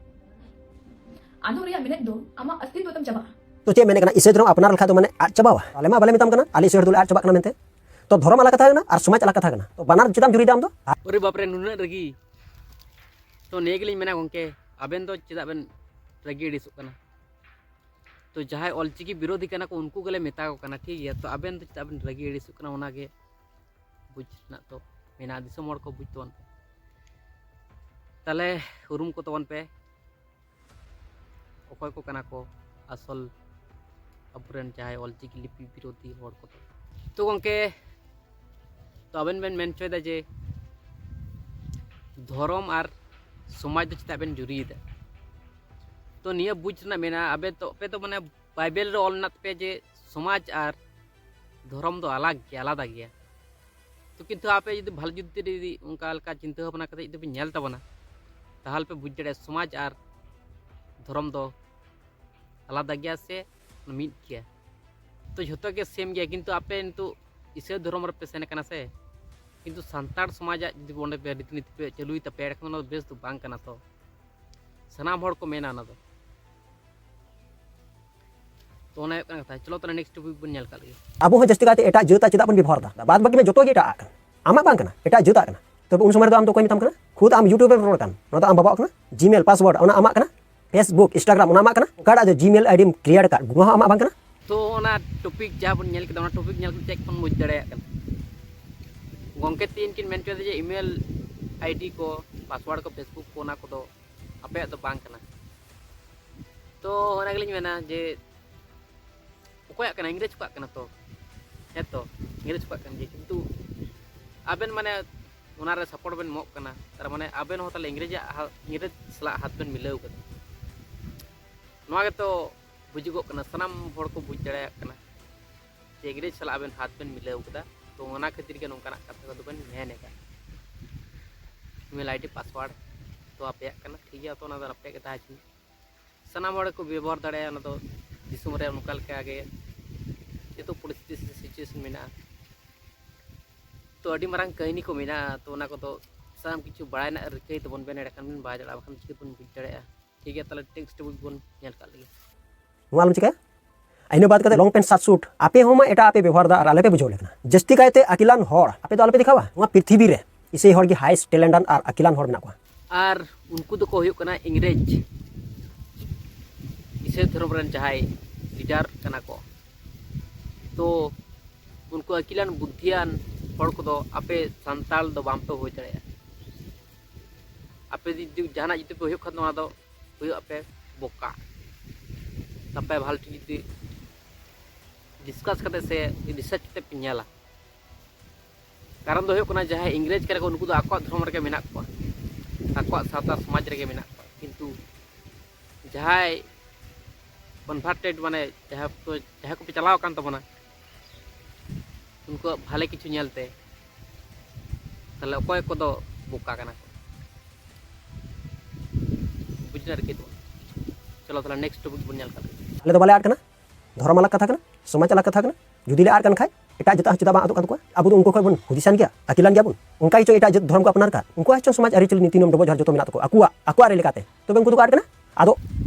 ᱟᱫᱚᱜ ᱨᱮᱭᱟᱜ ᱢᱮᱱᱮᱫ ᱫᱚ ᱟᱢᱟᱜ ᱚᱥᱛᱤᱛᱣᱚ ᱛᱟᱢ ᱪᱟᱵᱟᱜᱼᱟ᱾ ᱛᱚ ᱪᱮᱫ ᱢᱮᱱᱮᱫ ᱠᱟᱱᱟ, ᱤᱥᱟᱹᱭ ᱫᱷᱚᱨᱚᱢ ᱟᱯᱱᱟᱨ ᱞᱮᱠᱷᱟᱡ ᱫᱚ ᱢᱟᱱᱮ ᱟᱫ ᱪᱟᱵᱟᱣᱟ? ᱟᱞᱮ ᱢᱟ ᱵᱟᱞᱮ ᱢᱮᱛᱟᱢ ᱠᱟᱱᱟ ᱟᱞᱮ ᱤᱥᱟᱹᱭ ᱫᱷᱚᱨᱚᱢ ᱫᱚᱞᱮ ᱟᱫ ᱪᱟᱵᱟᱜ ᱠᱟᱱᱟ ᱢᱮᱱᱛᱮ᱾ ᱛᱚ ᱫᱷᱚᱨᱚᱢ ᱟᱞᱟᱜᱽ ᱠᱟᱛᱷᱟ ᱠᱟᱱᱟ ᱟᱨ ᱥᱚᱢᱟᱡᱽ ᱟᱞᱟᱜᱽ ᱠᱟᱛᱷᱟ ᱠᱟᱱᱟ᱾ ᱛᱚ ᱵᱟᱱᱟᱨ ᱪᱮᱫᱟᱢ ᱡᱩᱨᱤᱭᱮᱫᱟ ᱟᱢ ᱫᱚ? ᱚᱨᱮ ᱵᱟᱯᱨᱮ, ᱱᱩᱱᱟᱹᱜ ᱨᱟᱹᱜᱤ! ᱛᱚ ᱱᱤᱭᱟᱹ ᱜᱮᱞᱤᱧ ᱢᱮᱱᱟ ᱜᱚᱢᱠᱮ, ᱟᱵᱮᱱ ᱫᱚ ᱪᱮᱫᱟᱜ ᱵᱮᱱ ᱨᱟᱹᱜᱤ ᱟᱹᱲᱤᱥᱚᱜ ᱠᱟᱱᱟ? ᱛᱚ ᱡᱟᱦᱟᱸᱭ ᱚᱞᱪᱤᱠᱤ ᱵᱤᱨᱳᱫᱷᱤ ᱠᱟᱱᱟ ᱠᱚ, ᱩᱱᱠᱩ ᱜᱮᱞᱮ ᱢᱮᱛᱟ ᱠᱚ ᱠᱟᱱᱟ, ᱴᱷᱤᱠ ᱜᱮᱭᱟ? ᱛᱚ ᱟᱵᱮᱱ ᱫᱚ ᱪᱮᱫᱟᱜ ᱵᱮᱱ ᱨᱟᱹᱜᱤ ᱟᱹᱲᱤᱥᱚᱜ ᱠᱟᱱᱟ? ᱚᱱᱟᱜᱮ ᱵᱩᱡᱽ ᱨᱮᱱᱟᱜ ᱛᱚ ᱢᱮᱱᱟᱜᱼᱟ᱾ ᱫᱤᱥᱚᱢ ᱦᱚᱲ ᱠᱚ ᱵᱩᱡᱽ ᱛᱟᱵᱚᱱ ᱯᱮ, ᱛᱟᱦᱞᱮ ᱩᱨᱩᱢ ᱠᱚ ᱛᱟᱵᱚᱱ ᱯᱮ᱾ ᱚᱠᱚᱭ ᱠᱚ ᱠᱟᱱᱟ ᱠᱚ ᱟᱥᱚᱞ ᱟᱵᱚᱨᱮᱱ ᱡᱟᱦᱟᱸᱭ ᱚᱞᱪᱤᱠᱤ ᱞᱤᱯᱤ ᱵᱤᱨᱳᱫᱷᱤ ᱦᱚᱲ ᱠᱚᱫᱚ? ᱛᱚ ᱜᱚᱢᱠᱮ, ᱛᱚ ᱟᱵᱮᱱ ᱵᱮᱱ ᱢᱮᱱ ᱦᱚᱪᱚᱭᱮᱫᱟ ᱡᱮ ᱫᱷᱚᱨᱚᱢ ᱟᱨ ᱥᱚᱢᱟᱡᱽ ᱫᱚ ᱪᱮᱫᱟᱜ ᱵᱮᱱ ᱡᱩᱨᱤᱭᱮᱫᱟ? ᱛᱚ ᱱᱤᱭᱟᱹ ᱵᱩᱡᱽ ᱨᱮᱱᱟᱜ ᱢᱮᱱᱟᱜᱼᱟ, ᱟᱵᱮ ᱛᱚ, ᱟᱯᱮ ᱫᱚ ᱢᱟᱱᱮ ᱵᱟᱭᱵᱮᱞ ᱨᱮ ᱚᱞ ᱢᱮᱱᱟᱜ ᱛᱟᱯᱮᱭᱟ ᱡᱮ ᱥᱚᱢᱟᱡᱽ ᱟᱨ ᱫᱷᱚᱨᱚᱢ ᱫᱚ ᱟᱞᱟᱜᱽ ᱜᱮᱭᱟ, ᱟᱞᱟᱫᱟ ᱜᱮᱭᱟ᱾ ᱛᱚ ᱠᱤᱱᱛᱩ ᱟᱯᱮ ᱡᱩᱫᱤ ᱵᱷᱟᱞᱮ ᱡᱩᱫᱤ ᱡᱩᱫᱤ ᱚᱱᱠᱟ ᱞᱮᱠᱟ ᱪᱤᱱᱛᱟᱹ ᱵᱷᱟᱵᱽᱱᱟ ᱠᱟᱛᱮ ᱡᱩᱫᱤ ᱯᱮ ᱧᱮᱞ ᱛᱟᱵᱚᱱᱟ, ᱛᱟᱦᱚᱞᱮ ᱯᱮ ᱵᱩᱡᱽ ᱫᱟᱲᱮᱭᱟᱜᱼᱟ ᱥᱚᱢᱟᱡᱽ ᱟᱨ ᱫᱷᱚᱨᱚᱢ ᱫᱚ ᱟᱞᱟᱫᱟ ᱜᱮᱭᱟ ᱥᱮ ᱢᱤᱫ ᱜᱮᱭᱟ᱾ ᱛᱚ ᱡᱷᱚᱛᱚ ᱜᱮ ᱥᱮᱢ ᱜᱮᱭᱟ, ᱠᱤᱱᱛᱩ ᱟᱯᱮ ᱱᱤᱛᱚᱜ ᱤᱥᱟᱹᱭ ᱫᱷᱚᱨᱚᱢ ᱨᱮᱯᱮ ᱥᱮᱱ ᱠᱟᱱᱟ ᱥᱮ, ᱠᱤᱱᱛᱩ ᱥᱟᱱᱛᱟᱲ ᱥᱚᱢᱟᱡᱟᱜ ᱡᱩᱫᱤ ᱚᱸᱰᱮ ᱯᱮ ᱨᱤᱛᱤ ᱱᱤᱛᱤ ᱯᱮ ᱪᱟᱹᱞᱩᱭ ᱛᱟᱯᱮᱭᱟ, ᱮᱸᱰᱮᱠᱷᱟᱱ ᱚᱱᱟ ᱫᱚ ᱵᱮᱥ ᱫᱚ ᱵᱟᱝ ᱠᱟᱱᱟ᱾ ᱛᱚ ᱥᱟᱱᱟᱢ ᱦᱚᱲ ᱠᱚ ᱢᱮᱱᱟ ᱚᱱᱟ ᱫᱚ᱾ ᱛᱚ ᱚᱱᱟ ᱦᱩᱭᱩᱜ ᱠᱟᱱᱟ ᱠᱟᱛᱷᱟ᱾ ᱪᱚᱞᱚ ᱛᱟᱦᱞᱮ ᱱᱮᱠᱥᱴ ᱴᱚᱯᱤᱠ ᱵᱚᱱ ᱧᱮᱞ ᱠᱟᱜ ᱞᱮᱜᱮ᱾ ᱟᱵᱚ ᱦᱚᱸ ᱡᱟᱹᱥᱛᱤ ᱠᱟᱭᱛᱮ ᱮᱴᱟᱜ ᱡᱟᱹᱛᱟᱜ ᱪᱮᱫᱟᱜ ᱵᱚᱱ ᱵᱮᱵᱚᱦᱟᱨ ᱫᱟ? ᱵᱟᱫ ᱵᱟᱹᱠᱤ ᱢᱟ ᱡᱚᱛᱚ ᱜᱮ ᱮᱴᱟᱜ ᱟᱜ ᱠᱟᱱᱟ, ᱟᱢᱟᱜ ᱵᱟᱝ ᱠᱟᱱᱟ, ᱮᱴᱟᱜ ᱡᱟᱹᱛᱟᱜ ᱠᱟᱱᱟ᱾ ᱛᱚᱵᱮ ᱩᱱ ᱥᱚᱢᱚᱭ ᱨᱮᱫᱚ ᱟᱢ ᱫᱚ ᱚᱠᱚᱭ ᱢᱮᱛᱟᱢ ᱠᱟᱱᱟ? ᱠᱷᱩᱫ ᱟᱢ ᱭᱩᱴᱩᱵ ᱨᱮᱢ ᱨᱚᱲ ᱠᱟᱱ, ᱱᱚᱣᱟ ᱫᱚ ᱟᱢ ᱵᱟᱵᱟᱣᱟᱜ ᱠᱟᱱᱟ, ᱡᱤᱢᱮᱞ ᱯᱟᱥᱣᱟᱨᱰ ᱚᱱᱟ ᱟᱢᱟᱜ ᱠᱟᱱᱟ᱾ Facebook, Instagram, ᱚᱱᱟ ᱟᱢᱟᱜ ᱠᱟᱱᱟ? ᱚᱠᱟᱴᱟᱜ ᱫᱚ Gmail ID ᱮᱢ create ᱟᱠᱟᱫ, ᱱᱚᱣᱟ ᱦᱚᱸ ᱟᱢᱟᱜ ᱵᱟᱝ ᱠᱟᱱᱟ? ᱛᱚ ᱚᱱᱟ ᱴᱚᱯᱤᱠ ᱡᱟᱦᱟᱸ ᱵᱚᱱ ᱧᱮᱞ ᱠᱮᱫᱟ, ᱚᱱᱟ ᱴᱚᱯᱤᱠ ᱧᱮᱞ ᱠᱟᱛᱮ ᱪᱮᱫ ᱵᱚᱱ ᱵᱩᱡᱽ ᱫᱟᱲᱮᱭᱟᱜ ᱠᱟᱱᱟ? ᱜᱚᱢᱠᱮ ᱛᱤᱱ ᱠᱤᱱ ᱢᱮᱱ ᱦᱚᱪᱚᱭᱮᱫᱟ ᱡᱮ email ID ᱠᱚ, password ᱠᱚ, Facebook ᱠᱚ, ᱚᱱᱟ ᱠᱚᱫᱚ ᱟᱯᱮᱭᱟᱜ ᱫᱚ ᱵᱟᱝ ᱠᱟᱱᱟ᱾ ᱛᱚ ᱚᱱᱟ ᱜᱮᱞᱤᱧ ᱢᱮᱱᱟ ᱡᱮ ᱚᱠᱚᱭᱟᱜ ᱠᱟᱱᱟ? ᱤᱝᱨᱮᱡᱽ ᱠᱚᱣᱟᱜ ᱠᱟᱱᱟ ᱛᱚ᱾ ᱦᱮᱸ ᱛᱚ, ᱤᱝᱨᱮᱡᱽ ᱠᱚᱣᱟᱜ ᱠᱟᱱ ᱜᱮᱭᱟ, ᱠᱤᱱᱛᱩ ᱟᱵᱮᱱ ᱢᱟᱱᱮ ᱚᱱᱟᱨᱮ support ᱵᱮᱱ ᱮᱢᱚᱜ ᱠᱟᱱᱟ, ᱛᱟᱨ ᱢᱟᱱᱮ ᱟᱵᱮᱱ ᱦᱚᱸ ᱛᱟᱦᱚᱞᱮ ᱤᱝᱨᱮᱡᱽ ᱟᱜ ᱦᱟ-, ᱤᱝᱨᱮᱡᱽ ᱥᱟᱞᱟᱜ ᱦᱟᱛ ᱵᱮᱱ ᱢᱤᱞᱟᱹᱣ ᱠᱟᱫᱟ᱾ ᱱᱚᱣᱟ ᱜᱮᱛᱚ ᱵᱩᱡᱩᱜᱚᱜ ᱠᱟᱱᱟ, ᱥᱟᱱᱟᱢ ᱦᱚᱲ ᱠᱚ ᱵᱩᱡᱽ ᱫᱟᱲᱮᱭᱟᱜ ᱠᱟᱱᱟ ᱡᱮ ᱤᱝᱨᱮᱡᱽ ᱥᱟᱞᱟᱜ ᱟᱵᱮᱱ ᱦᱟᱛ ᱵᱮᱱ ᱢᱤᱞᱟᱹᱣ ᱠᱟᱫᱟ᱾ ᱛᱚ ᱚᱱᱟ ᱠᱷᱟᱹᱛᱤᱨ ᱜᱮ ᱱᱚᱝᱠᱟᱱᱟᱜ ᱠᱟᱛᱷᱟ ᱠᱚᱫᱚ ᱵᱮᱱ ᱢᱮᱱ ᱮᱫᱟ᱾ Email ID password ᱛᱚ ᱟᱯᱮᱭᱟᱜ ᱠᱟᱱᱟ, ᱴᱷᱤᱠ ᱜᱮᱭᱟ, ᱛᱚ ᱚᱱᱟ ᱫᱚ ᱟᱯᱮᱭᱟᱜ ᱜᱮ ᱛᱟᱦᱮᱸ ᱦᱚᱪᱚᱱᱤᱡ᱾ ᱥᱟᱱᱟᱢ ᱦᱚᱲ ᱠᱚ ᱵᱮᱵᱚᱦᱟᱨ ᱫᱟᱲᱮᱭᱟᱜᱼᱟ, ᱚᱱᱟ ᱫᱚ ᱫᱤᱥᱚᱢ ᱨᱮ ᱚᱱᱠᱟ ᱞᱮᱠᱟ ᱜᱮ ᱡᱚᱛᱚ ᱯᱚᱨᱤᱥᱛᱷᱤᱛᱤ ᱥᱮ situation ᱢᱮᱱᱟᱜᱼᱟ᱾ ᱛᱚ ᱟᱹᱰᱤ ᱢᱟᱨᱟᱝ ᱠᱟᱹᱦᱱᱤ ᱠᱚ ᱢᱮᱱᱟᱜᱼᱟ, ᱛᱚ ᱚᱱᱟ ᱠᱚᱫᱚ ᱥᱟᱱᱟᱢ ᱠᱤᱪᱷᱩ ᱵᱟᱲᱟᱭ ᱨᱮᱱᱟᱜ ᱨᱤᱠᱟᱹᱭ ᱛᱟᱵᱚᱱ ᱵᱮᱱ, ᱮᱸᱰᱮᱠᱷᱟᱱ ᱵᱮᱱ ᱵᱟᱲᱟᱭ ᱫᱟᱲᱮᱭᱟᱜᱼᱟ, ᱵᱟᱠᱷᱟᱱ ᱪᱤᱠᱟᱹ ᱛᱮᱵᱚᱱ ᱵᱩᱡᱽ ᱫᱟᱲᱮᱭᱟᱜᱼᱟ? ᱴᱷᱤᱠ ᱜᱮᱭᱟ, ᱛᱟᱦᱚᱞᱮ text book ᱵᱚᱱ ᱧᱮᱞ ᱠᱟᱜ ᱞᱮᱜᱮ᱾ ᱱᱚᱣᱟ ᱟᱞᱚᱢ ᱪᱤᱠᱟᱹᱭᱟ᱾ ᱤᱱᱟᱹ ᱵᱟᱫ ᱠᱟᱛᱮ long pant shirt suit ᱟᱯᱮ ᱦᱚᱸ ᱢᱟ ᱮᱴᱟᱜ ᱟᱜ ᱯᱮ ᱵᱮᱵᱚᱦᱟᱨ ᱫᱟ ᱟᱨ ᱟᱞᱮ ᱯᱮ ᱵᱩᱡᱷᱟᱹᱣ ᱞᱮ ᱠᱟᱱᱟ᱾ ᱡᱟᱹᱥᱛᱤ ᱠᱟᱭᱛᱮ ᱟᱹᱠᱤᱞᱟᱱ ᱦᱚᱲ ᱟᱯᱮ ᱫᱚ ᱟᱞᱚ ᱯᱮ ᱫᱮᱠᱷᱟᱣᱟ᱾ ᱱᱚᱣᱟ ᱯᱨᱤᱛᱷᱤᱵᱤ ᱨᱮ ᱤᱥᱟᱹᱭ ᱦᱚᱲ ᱜᱮ highest talent ᱟᱱ ᱟᱨ ᱟᱹᱠᱤᱞᱟᱱ ᱦᱚᱲ ᱢᱮᱱᱟᱜ ᱠᱚᱣᱟ᱾ ᱟᱨ ᱩᱱᱠᱩ ᱫᱚᱠᱚ ᱦᱩᱭᱩᱜ ᱠᱟᱱᱟ ᱤᱝᱨᱮᱡᱽ ᱤᱥᱟᱹᱭ ᱫᱷᱚᱨᱚᱢ ᱨᱮᱱ ᱡᱟᱦᱟᱸᱭ leader ᱠᱟᱱᱟ ᱠᱚ᱾ ᱛᱚ ᱩᱱᱠᱩ ᱟᱹᱠᱤᱞᱟᱱ ᱵᱩᱫᱽᱫᱷᱤᱭᱟᱱ ᱦᱚᱲ ᱠᱚᱫᱚ ᱟᱯᱮ ᱥᱟᱱᱛᱟᱲ ᱫᱚ ᱵᱟᱝ ᱯᱮ ᱦᱩᱭ ᱫᱟᱲᱮᱭᱟᱜᱼᱟ᱾ ᱟᱯᱮ ᱡᱩᱫᱤ ᱡᱟᱦᱟᱱᱟᱜ ᱡᱩᱫᱤ ᱯᱮ ᱦᱩᱭᱩᱜ ᱠᱷᱟᱱ, ᱱᱚᱣᱟ ᱫᱚ ᱦᱩᱭᱩᱜ ᱟᱯᱮ ᱵᱚᱠᱟ᱾ ᱟᱯᱮ ᱵᱷᱟᱞᱮ ᱴᱷᱤᱠ ᱡᱩᱫᱤ discuss ᱠᱟᱛᱮ ᱥᱮ research ᱠᱟᱛᱮ ᱯᱮ ᱧᱮᱞᱟ᱾ ᱠᱟᱨᱚᱱ ᱫᱚ ᱦᱩᱭᱩᱜ ᱠᱟᱱᱟ, ᱡᱟᱦᱟᱸᱭ ᱤᱝᱨᱮᱡᱽ ᱠᱟᱱᱟ ᱠᱚ, ᱩᱱᱠᱩ ᱫᱚ ᱟᱠᱚᱣᱟᱜ ᱫᱷᱚᱨᱚᱢ ᱨᱮᱜᱮ ᱢᱮᱱᱟᱜ ᱠᱚᱣᱟ, ᱟᱠᱚᱣᱟᱜ ᱥᱟᱶᱛᱟ ᱥᱚᱢᱟᱡᱽ ᱨᱮᱜᱮ ᱢᱮᱱᱟᱜ ᱠᱚᱣᱟ᱾ ᱠᱤᱱᱛᱩ ᱡᱟᱦᱟᱸᱭ converted, ᱢᱟᱱᱮ ᱡᱟᱦᱟᱸ ᱠᱚ, ᱡᱟᱦᱟᱸᱭ ᱠᱚᱯᱮ ᱪᱟᱞᱟᱣ ᱟᱠᱟᱱ ᱛᱟᱵᱚᱱᱟ, ᱩᱱᱠᱩᱣᱟᱜ ᱵᱷᱟᱞᱮ ᱠᱤᱪᱷᱩ ᱧᱮᱞᱛᱮ, ᱛᱟᱦᱞᱮ ᱚᱠᱚᱭ ᱠᱚᱫᱚ ᱵᱚᱠᱟ ᱠᱟᱱᱟ ᱠᱚ? ᱵᱩᱡᱽ ᱨᱮᱱᱟᱜ ᱨᱤᱠᱟᱹᱭ ᱛᱟᱵᱚᱱ᱾ ᱪᱚᱞᱚ ᱛᱟᱦᱞᱮ next topic ᱵᱚᱱ ᱧᱮᱞ ᱠᱟᱜ ᱞᱮᱜᱮ᱾ ᱟᱞᱮ ᱫᱚ ᱵᱟᱞᱮ ᱟᱫ ᱠᱟᱱᱟ, ᱫᱷᱚᱨᱚᱢ ᱟᱞᱟᱜᱽ ᱠᱟᱛᱷᱟ ᱠᱟᱱᱟ, ᱥᱚᱢᱟᱡᱽ ᱟᱞᱟᱜᱽ ᱠᱟᱛᱷᱟ ᱠᱟᱱᱟ᱾ ᱡᱩᱫᱤ ᱞᱮ ᱟᱫ ᱠᱟᱱ ᱠᱷᱟᱡ ᱮᱴᱟᱜ ᱡᱟᱹᱛᱟᱜ ᱦᱚᱸ ᱪᱮᱫᱟᱜ ᱵᱟᱝ ᱟᱫᱚᱜ ᱠᱟᱱ ᱛᱟᱠᱚᱣᱟ? ᱟᱵᱚ ᱫᱚ ᱩᱱᱠᱩ ᱠᱷᱚᱡ ᱵᱚᱱ ᱦᱩᱫᱤᱥᱟᱱ ᱜᱮᱭᱟ, ᱟᱹᱠᱤᱞᱟᱱ ᱜᱮᱭᱟ ᱵᱚᱱ᱾ ᱚᱱᱠᱟ ᱜᱮ ᱪᱚᱝ ᱮᱴᱟᱜ ᱡᱟᱹᱛ ᱫᱷᱚᱨᱚᱢ ᱠᱚ ᱟᱯᱱᱟᱨ ᱠᱟᱜ, ᱩᱱᱠᱩᱣᱟᱜ ᱦᱚᱸ ᱪᱚᱝ ᱥᱚᱢᱟᱡᱽ ᱟᱹᱨᱤᱪᱟᱹᱞᱤ ᱱᱤᱛᱤ ᱱᱤᱭᱚᱢ ᱰᱚᱵᱚᱜ ᱡᱚᱦᱟᱨ ᱡᱚᱛᱚ ᱢᱮᱱᱟᱜ ᱛᱟᱠᱚᱣᱟ ᱟᱠᱚᱣᱟᱜ, ᱟᱠᱚᱣᱟᱜ ᱨᱮ ᱞᱮᱠᱟᱛᱮ, ᱛᱚᱵᱮ ᱩᱱᱠᱩ ᱫᱚᱠᱚ ᱟᱫ ᱠᱟᱱᱟ? ᱟᱫᱚ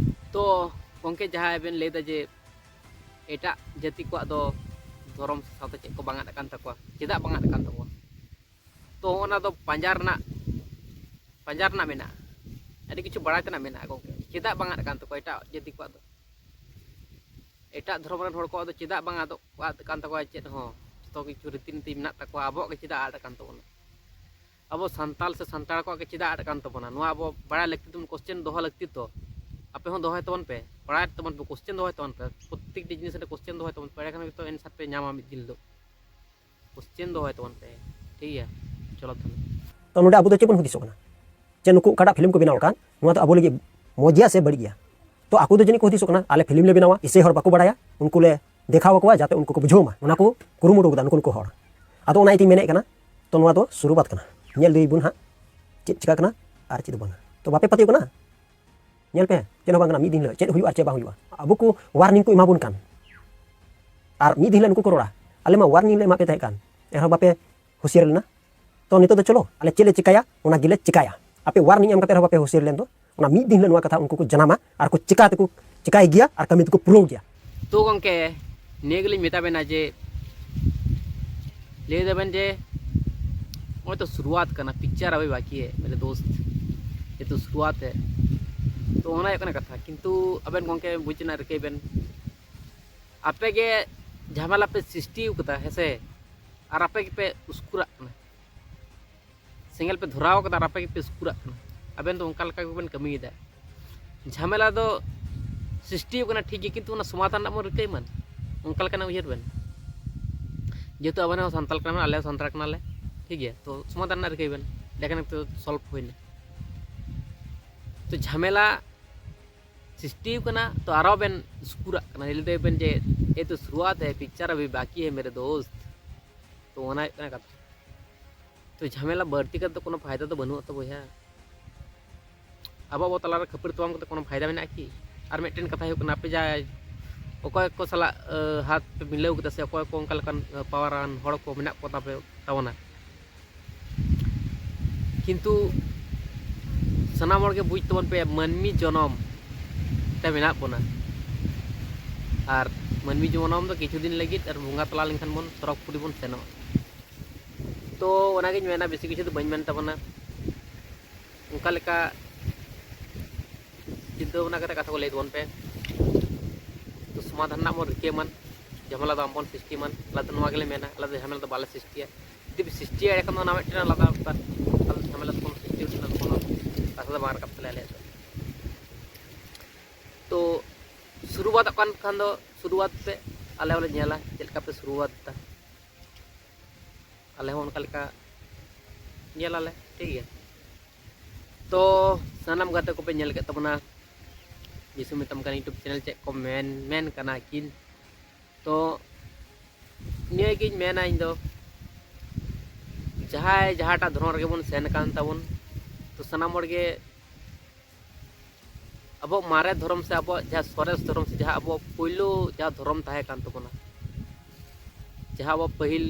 ᱛᱚ ᱜᱚᱢᱠᱮ, ᱡᱟᱦᱟᱸᱭ ᱵᱮᱱ ᱞᱟᱹᱭᱫᱟ ᱡᱮ ᱮᱴᱟᱜ ᱡᱟᱹᱛᱤ ᱠᱚᱣᱟᱜ ᱫᱚ ᱫᱷᱚᱨᱚᱢ ᱥᱟᱶᱛᱟ ᱪᱮᱫ ᱠᱚ ᱵᱟᱝ ᱟᱫ ᱟᱠᱟᱱ ᱛᱟᱠᱚᱣᱟ, ᱪᱮᱫᱟᱜ ᱵᱟᱝ ᱟᱫ ᱟᱠᱟᱱ ᱛᱟᱠᱚᱣᱟ? ᱛᱚ ᱚᱱᱟ ᱫᱚ ᱯᱟᱸᱡᱟ ᱨᱮᱱᱟᱜ, ᱯᱟᱸᱡᱟ ᱨᱮᱱᱟᱜ ᱢᱮᱱᱟᱜᱼᱟ, ᱟᱹᱰᱤ ᱠᱤᱪᱷᱩ ᱵᱟᱲᱟᱭ ᱛᱮᱱᱟᱜ ᱢᱮᱱᱟᱜᱼᱟ ᱜᱚᱢᱠᱮ᱾ ᱪᱮᱫᱟᱜ ᱵᱟᱝ ᱟᱫ ᱠᱟᱱ ᱛᱟᱠᱚᱣᱟ ᱮᱴᱟᱜ ᱡᱟᱹᱛᱤ ᱠᱚᱣᱟᱜ ᱫᱚ? ᱮᱴᱟᱜ ᱫᱷᱚᱨᱚᱢ ᱨᱮᱱ ᱦᱚᱲ ᱠᱚᱣᱟᱜ ᱫᱚ ᱪᱮᱫᱟᱜ ᱵᱟᱝ ᱟᱫᱚᱜ, ᱟᱫ ᱠᱟᱱ ᱛᱟᱠᱚᱣᱟ ᱪᱮᱫ ᱦᱚᱸ? ᱡᱚᱛᱚ ᱠᱤᱪᱷᱩ ᱨᱤᱛᱤ ᱱᱤᱛᱤ ᱢᱮᱱᱟᱜ ᱛᱟᱠᱚᱣᱟ, ᱟᱵᱚᱣᱟᱜ ᱜᱮ ᱪᱮᱫᱟᱜ ᱟᱫ ᱠᱟᱱ ᱛᱟᱵᱚᱱᱟ? ᱟᱵᱚ ᱥᱟᱱᱛᱟᱲ ᱥᱮ ᱥᱟᱱᱛᱟᱲ ᱠᱚᱣᱟᱜ ᱜᱮ ᱪᱮᱫᱟᱜ ᱟᱫ ᱠᱟᱱ ᱛᱟᱵᱚᱱᱟ? ᱱᱚᱣᱟ ᱟᱵᱚ ᱵᱟᱲᱟᱭ ᱞᱟᱹᱠᱛᱤ ᱛᱟᱵᱚᱱ, ᱠᱚᱥᱪᱮᱱ ᱫᱚᱦᱚ ᱞᱟᱹᱠᱛᱤ ᱛᱚ᱾ ᱟᱯᱮ ᱦᱚᱸ ᱫᱚᱦᱚᱭ ᱛᱟᱵᱚᱱ ᱯᱮ, ᱵᱟᱲᱟᱭ ᱛᱟᱵᱚᱱ ᱯᱮ, ᱠᱚᱥᱪᱮᱱ ᱫᱚᱦᱚᱭ ᱛᱟᱵᱚᱱ ᱯᱮ, ᱯᱨᱚᱛᱮᱠᱴᱤ ᱡᱤᱱᱤᱥ ᱨᱮ ᱠᱚᱥᱪᱮᱱ ᱫᱚᱦᱚᱭ ᱛᱟᱵᱚᱱ ᱯᱮ, ᱮᱸᱰᱮᱠᱷᱟᱱ ᱜᱮᱛᱚ ᱮᱱᱥᱟᱨ ᱯᱮ ᱧᱟᱢᱟ ᱢᱤᱫ ᱫᱤᱱ ᱦᱤᱞᱳᱜ᱾ ᱠᱚᱥᱪᱮᱱ ᱫᱚᱦᱚᱭ ᱛᱟᱵᱚᱱ ᱯᱮ, ᱴᱷᱤᱠ ᱜᱮᱭᱟ? ᱪᱚᱞᱚ ᱛᱟᱦᱚᱞᱮ᱾ ᱛᱚ ᱱᱚᱰᱮ ᱟᱵᱚ ᱫᱚ ᱪᱮᱫ ᱵᱚᱱ ᱦᱩᱫᱤᱥᱚᱜ ᱠᱟᱱᱟ? ᱡᱮ ᱱᱩᱠᱩ ᱚᱠᱟᱴᱟᱜ ᱯᱷᱤᱞᱢ ᱠᱚ ᱵᱮᱱᱟᱣ ᱟᱠᱟᱫ, ᱱᱚᱣᱟ ᱫᱚ ᱟᱵᱚ ᱞᱟᱹᱜᱤᱫ ᱢᱚᱡᱽ ᱜᱮᱭᱟ ᱥᱮ ᱵᱟᱹᱲᱤᱡ ᱜᱮᱭᱟ? ᱛᱚ ᱟᱠᱚ ᱫᱚ ᱡᱟᱹᱱᱤᱡ ᱠᱚ ᱦᱩᱫᱤᱥᱚᱜ ᱠᱟᱱᱟ, ᱟᱞᱮ ᱯᱷᱤᱞᱢ ᱞᱮ ᱵᱮᱱᱟᱣᱟ, ᱤᱥᱟᱹᱭ ᱦᱚᱲ ᱵᱟᱠᱚ ᱵᱟᱲᱟᱭᱟ, ᱩᱱᱠᱩ ᱞᱮ ᱫᱮᱠᱷᱟᱣ ᱟᱠᱚᱣᱟ ᱡᱟᱛᱮ ᱩᱱᱠᱩ ᱠᱚ ᱵᱩᱡᱷᱟᱹᱣ ᱢᱟ, ᱚᱱᱟ ᱠᱚ ᱠᱩᱨᱩᱢᱩᱴᱩ ᱠᱟᱫᱟ ᱱᱩᱠᱩ, ᱱᱩᱠᱩ ᱦᱚᱲ᱾ ᱟᱫᱚ ᱚᱱᱟ ᱤᱭᱟᱹᱛᱮᱧ ᱢᱮᱱᱮᱫ ᱠᱟᱱᱟ, ᱛᱚ ᱱᱚᱣᱟ ᱫᱚ ᱥᱩᱨᱩᱣᱟᱛ ᱠᱟᱱᱟ, ᱧᱮᱞ ᱤᱫᱤᱭ ᱵᱚᱱ ᱦᱟᱸᱜ ᱪᱮᱫ ᱪᱤᱠᱟᱹᱜ ᱠᱟᱱᱟ ᱟᱨ ᱪᱮᱫ ᱵᱟᱝᱟ᱾ ᱛᱚ ᱵᱟᱯᱮ ᱯᱟᱹᱛᱭᱟᱹᱜ ᱠᱟᱱᱟ? ᱧᱮᱞ ᱯᱮ, ᱪᱮᱫ ᱦᱚᱸ ᱵᱟᱝ ᱠᱟᱱᱟ, ᱢᱤᱫ ᱫᱤᱱ ᱦᱤᱞᱳᱜ ᱪᱮᱫ ᱦᱩᱭᱩᱜᱼᱟ ᱟᱨ ᱪᱮᱫ ᱵᱟᱝ ᱦᱩᱭᱩᱜᱼᱟ᱾ ᱟᱵᱚ ᱠᱚ ᱣᱟᱨᱱᱤᱝ ᱠᱚ ᱮᱢᱟ ᱵᱚᱱ ᱠᱟᱱ, ᱟᱨ ᱢᱤᱫ ᱫᱤᱱ ᱦᱤᱞᱳᱜ ᱱᱩᱠᱩ ᱠᱚ ᱨᱚᱲᱟ, ᱟᱞᱮ ᱢᱟ ᱣᱟᱨᱱᱤᱝ ᱞᱮ ᱮᱢᱟᱫ ᱯᱮ ᱛᱟᱦᱮᱸ ᱠᱟᱱ, ᱮᱱᱦᱚᱸ ᱵᱟᱯᱮ ᱦᱩᱥᱤᱭᱟᱹᱨ ᱞᱮᱱᱟ᱾ ᱛᱚ ᱱᱤᱛᱚᱜ ᱫᱚ ᱪᱚᱞᱚ, ᱟᱞᱮ ᱪᱮᱫ ᱞᱮ ᱪᱤᱠᱟᱹᱭᱟ, ᱚᱱᱟ ᱜᱮᱞᱮ ᱪᱤᱠᱟᱹᱭᱟ᱾ ᱟᱯᱮ ᱣᱟᱨᱱᱤᱝ ᱮᱢ ᱠᱟᱛᱮ ᱨᱮᱦᱚᱸ ᱵᱟᱯᱮ ᱦᱩᱥᱤᱭᱟᱹᱨ ᱞᱮᱱ ᱫᱚ, ᱚᱱᱟ ᱢᱤᱫ ᱫᱤᱱ ᱦᱤᱞᱳᱜ ᱱᱚᱣᱟ ᱠᱟᱛᱷᱟ ᱩᱱᱠᱩ ᱠᱚ ᱡᱟᱱᱟᱢᱟ ᱟᱨ ᱠᱚ ᱪᱤᱠᱟ ᱛᱮᱠᱚ ᱪᱤᱠᱟᱹᱭ ᱜᱮᱭᱟ ᱟᱨ ᱠᱟᱹᱢᱤ ᱛᱮᱠᱚ ᱯᱩᱨᱟᱹᱣ ᱜᱮᱭᱟ᱾ ᱛᱚ ᱜᱚᱢᱠᱮ, ᱱᱤᱭᱟᱹ ᱜᱮᱞᱤᱧ ᱢᱮᱛᱟ ᱵᱮᱱᱟ ᱡᱮ, ᱞᱟᱹᱭ ᱫᱟᱵᱮᱱ ᱡᱮ ᱱᱚᱜᱼᱚᱭ ᱛᱚ ᱥᱩᱨᱩᱣᱟᱛ ᱠᱟᱱᱟ, ᱯᱤᱠᱪᱟᱨ ᱟᱵᱷᱤ ᱵᱟᱠᱤ ᱦᱮ ᱢᱮᱨᱮ ᱫᱳᱥᱛ, ᱡᱮᱦᱮᱛᱩ ᱥᱩᱨᱩᱣᱟᱛ ᱦᱮ᱾ ᱛᱚ ᱚᱱᱟ ᱦᱩᱭᱩᱜ ᱠᱟᱱᱟ ᱠᱟᱛᱷᱟ, ᱠᱤᱱᱛᱩ ᱟᱵᱮᱱ ᱜᱚᱢᱠᱮ ᱵᱩᱡᱽ ᱨᱮᱱᱟᱜ ᱨᱤᱠᱟᱹᱭ ᱵᱮᱱ, ᱟᱯᱮ ᱜᱮ ᱡᱷᱟᱢᱮᱞᱟ ᱯᱮ ᱥᱨᱤᱥᱴᱤ ᱟᱠᱟᱫᱟ, ᱦᱮᱸ ᱥᱮ? ᱟᱨ ᱟᱯᱮ ᱜᱮᱯᱮ ᱩᱥᱠᱩᱨᱟᱜ ᱠᱟᱱᱟ, ᱥᱮᱸᱜᱮᱞ ᱯᱮ ᱫᱷᱚᱨᱟᱣ ᱠᱟᱫᱟ ᱟᱨ ᱟᱯᱮ ᱜᱮᱯᱮ ᱩᱥᱠᱩᱨᱟᱜ ᱠᱟᱱᱟ᱾ ᱟᱵᱮᱱ ᱫᱚ ᱚᱱᱠᱟ ᱞᱮᱠᱟ ᱜᱮᱵᱮᱱ ᱠᱟᱹᱢᱤᱭᱮᱫᱟ᱾ ᱡᱷᱟᱢᱮᱞᱟ ᱫᱚ ᱥᱨᱤᱥᱴᱤ ᱠᱟᱱᱟ ᱴᱷᱤᱠ ᱜᱮ, ᱠᱤᱱᱛᱩ ᱚᱱᱟ ᱥᱚᱢᱟᱫᱷᱟᱱ ᱨᱮᱱᱟᱜ ᱵᱚᱱ ᱨᱤᱠᱟᱹᱭ ᱢᱟ, ᱚᱱᱠᱟ ᱞᱮᱠᱟᱱᱟᱜ ᱩᱭᱦᱟᱹᱨ ᱵᱮᱱ᱾ ᱡᱮᱦᱮᱛᱩ ᱟᱵᱮᱱ ᱦᱚᱸ ᱥᱟᱱᱛᱟᱲ ᱠᱟᱱᱟ ᱵᱮᱱ, ᱟᱞᱮ ᱦᱚᱸ ᱥᱟᱱᱛᱟᱲ ᱠᱟᱱᱟᱞᱮ, ᱴᱷᱤᱠ ᱜᱮᱭᱟ, ᱛᱚ ᱥᱚᱢᱟᱫᱷᱟᱱ ᱨᱮᱱᱟᱜ ᱨᱤᱠᱟᱹᱭ ᱵᱮᱱ, ᱮᱸᱰᱮᱠᱷᱟᱱ ᱛᱚ ᱥᱚᱞᱵᱷ ᱦᱩᱭᱱᱟ᱾ ᱛᱚ ᱡᱷᱟᱢᱮᱞᱟ ᱥᱨᱤᱥᱴᱤ ᱠᱟᱱᱟ, ᱛᱚ ᱟᱨᱚ ᱵᱮᱱ ᱩᱥᱠᱩᱨᱟᱜ ᱠᱟᱱᱟ, ᱞᱟᱹᱭ ᱫᱟᱵᱮᱱ ᱡᱮ ᱮ ᱛᱚ ᱥᱩᱨᱩᱣᱟᱛ ᱦᱮ, ᱯᱤᱠᱪᱟᱨ ᱟᱵᱷᱤ ᱵᱟᱠᱤ ᱦᱮ ᱢᱮᱨᱮ ᱫᱳᱥᱛ᱾ ᱛᱚ ᱚᱱᱟ ᱦᱩᱭᱩᱜ ᱠᱟᱱᱟ ᱠᱟᱛᱷᱟ᱾ ᱛᱚ ᱡᱷᱟᱢᱮᱞᱟ ᱵᱟᱹᱲᱛᱤ ᱠᱟᱛᱮ ᱠᱳᱱᱳ ᱯᱷᱟᱭᱫᱟ ᱫᱚ ᱵᱟᱹᱱᱩᱜ ᱟᱛᱚ ᱵᱚᱭᱦᱟ᱾ ᱟᱵᱚ ᱟᱵᱚ ᱛᱟᱞᱟᱨᱮ ᱠᱷᱟᱹᱯᱟᱹᱨᱤ ᱛᱟᱯᱟᱢ ᱠᱟᱛᱮ ᱠᱳᱱᱳ ᱯᱷᱟᱭᱫᱟ ᱢᱮᱱᱟᱜᱼᱟ ᱠᱤ? ᱟᱨ ᱢᱤᱫᱴᱮᱱ ᱠᱟᱛᱷᱟ ᱦᱩᱭᱩᱜ ᱠᱟᱱᱟ, ᱟᱯᱮ ᱡᱟᱦᱟᱸᱭ ᱚᱠᱚᱭ ᱠᱚ ᱥᱟᱞᱟᱜ, ᱟᱹ, ᱦᱟᱛ ᱯᱮ ᱢᱤᱞᱟᱹᱣ ᱠᱮᱫᱟ ᱥᱮ ᱚᱠᱚᱭ ᱠᱚ ᱚᱱᱠᱟ ᱞᱮᱠᱟᱱ, ᱟᱹ, ᱯᱟᱣᱟᱨᱟᱱ ᱦᱚᱲ ᱠᱚ ᱢᱮᱱᱟᱜ ᱠᱚ ᱛᱟᱯᱮ, ᱛᱟᱵᱚᱱᱟ, ᱠᱤᱱᱛᱩ ᱥᱟᱱᱟᱢ ᱦᱚᱲᱜᱮ ᱵᱩᱡᱽ ᱛᱟᱵᱚᱱ ᱯᱮ, ᱢᱟᱹᱱᱢᱤ ᱡᱚᱱᱚᱢ ᱛᱮ ᱢᱮᱱᱟᱜ ᱵᱚᱱᱟ᱾ ᱟᱨ ᱢᱟᱹᱱᱢᱤ ᱡᱚᱱᱚᱢ ᱫᱚ ᱠᱤᱪᱷᱩ ᱫᱤᱱ ᱞᱟᱹᱜᱤᱫ, ᱟᱨ ᱵᱚᱸᱜᱟ ᱛᱟᱞᱟ ᱞᱮᱱᱠᱷᱟᱱ ᱵᱚᱱ ᱥᱚᱨᱚᱜᱽᱯᱩᱨᱤ ᱵᱚᱱ ᱥᱮᱱᱚᱜᱼᱟ᱾ ᱛᱚ ᱚᱱᱟᱜᱤᱧ ᱢᱮᱱᱟ, ᱵᱮᱥᱤ ᱠᱤᱪᱷᱩ ᱫᱚ ᱵᱟᱹᱧ ᱢᱮᱱ ᱛᱟᱵᱚᱱᱟ᱾ ᱚᱱᱠᱟ ᱞᱮᱠᱟ ᱪᱤᱱᱛᱟᱹ ᱵᱷᱟᱵᱽᱱᱟ ᱠᱟᱛᱮ ᱠᱟᱛᱷᱟ ᱠᱚ ᱞᱟᱹᱭ ᱛᱟᱵᱚᱱ ᱯᱮ᱾ ᱛᱚ ᱥᱚᱢᱟᱫᱷᱟᱱ ᱨᱮᱱᱟᱜ ᱵᱚᱱ ᱨᱤᱠᱟᱹᱭ ᱢᱟ, ᱡᱷᱟᱢᱮᱞᱟ ᱫᱚ ᱟᱢ ᱵᱚᱱ ᱥᱨᱤᱥᱴᱤ ᱢᱟ᱾ ᱟᱞᱮ ᱫᱚ ᱱᱚᱣᱟ ᱜᱮᱞᱮ ᱢᱮᱱᱟ, ᱟᱞᱮ ᱫᱚ ᱡᱷᱟᱢᱮᱞᱟ ᱫᱚ ᱵᱟᱞᱮ ᱥᱨᱤᱥᱴᱤᱭᱟ᱾ ᱡᱩᱫᱤ ᱯᱮ ᱥᱨᱤᱥᱴᱤᱭᱟ, ᱮᱸᱰᱮᱠᱷᱟᱱ ᱫᱚ ᱚᱱᱟ ᱢᱤᱫᱴᱮᱱ ᱟᱞᱟᱫᱟ ᱵᱮᱯᱟᱨ᱾ ᱟᱞᱮ ᱫᱚ ᱡᱷᱟᱢᱮᱞᱟ ᱫᱚ ᱠᱳᱱᱳ ᱥᱨᱤᱥᱴᱤ ᱨᱮᱱᱟᱜ ᱫᱚ ᱠᱳᱱᱳ ᱠᱟᱛᱷᱟ ᱫᱚ ᱵᱟᱝ ᱨᱟᱠᱟᱵ ᱛᱟᱞᱮᱭᱟ ᱟᱞᱮᱭᱟᱜ ᱫᱚ᱾ ᱛᱚ ᱥᱩᱨᱩᱣᱟᱛᱚᱜ ᱠᱟᱱ ᱠᱷᱟᱱ ᱫᱚ ᱥᱩᱨᱩᱣᱟᱛ ᱯᱮ, ᱟᱞᱮ ᱦᱚᱸᱞᱮ ᱧᱮᱞᱟ ᱪᱮᱫ ᱞᱮᱠᱟ ᱯᱮ ᱥᱩᱨᱩᱣᱟᱛ ᱫᱟ᱾ ᱟᱞᱮ ᱦᱚᱸ ᱚᱱᱠᱟ ᱞᱮᱠᱟ ᱧᱮᱞᱟᱞᱮ, ᱴᱷᱤᱠ ᱜᱮᱭᱟ᱾ ᱛᱚ ᱥᱟᱱᱟᱢ ᱜᱟᱛᱮ ᱠᱚᱯᱮ ᱧᱮᱞ ᱠᱮᱫ ᱛᱟᱵᱚᱱᱟ, ᱡᱤᱥᱩ ᱢᱮᱛᱟᱢ ᱠᱟᱱᱟ YouTube ᱪᱮᱱᱮᱞ ᱪᱮᱫ ᱠᱚ ᱢᱮᱱ ᱢᱮᱱ ᱠᱟᱱᱟ ᱠᱤᱱ᱾ ᱛᱚ ᱱᱤᱭᱟᱹᱜᱤᱧ ᱢᱮᱱᱟ ᱤᱧ ᱫᱚ, ᱡᱟᱦᱟᱸᱭ ᱡᱟᱦᱟᱸᱴᱟᱜ ᱫᱷᱚᱨᱚᱢ ᱨᱮᱜᱮ ᱵᱚᱱ ᱥᱮᱱ ᱟᱠᱟᱱ ᱛᱟᱵᱚᱱ, ᱛᱚ ᱥᱟᱱᱟᱢ ᱦᱚᱲ ᱜᱮ ᱟᱵᱚᱣᱟᱜ ᱢᱟᱨᱮ ᱫᱷᱚᱨᱚᱢ ᱥᱮ ᱟᱵᱚᱣᱟᱜ ᱡᱟᱦᱟᱸ ᱥᱚᱨᱮᱥ ᱫᱷᱚᱨᱚᱢ ᱥᱮ ᱡᱟᱦᱟᱸ ᱟᱵᱚᱣᱟᱜ ᱯᱳᱭᱞᱳ ᱡᱟᱦᱟᱸ ᱫᱷᱚᱨᱚᱢ ᱛᱟᱦᱮᱸ ᱠᱟᱱ ᱛᱟᱵᱚᱱᱟ, ᱡᱟᱦᱟᱸ ᱟᱵᱚ ᱯᱟᱹᱦᱤᱞ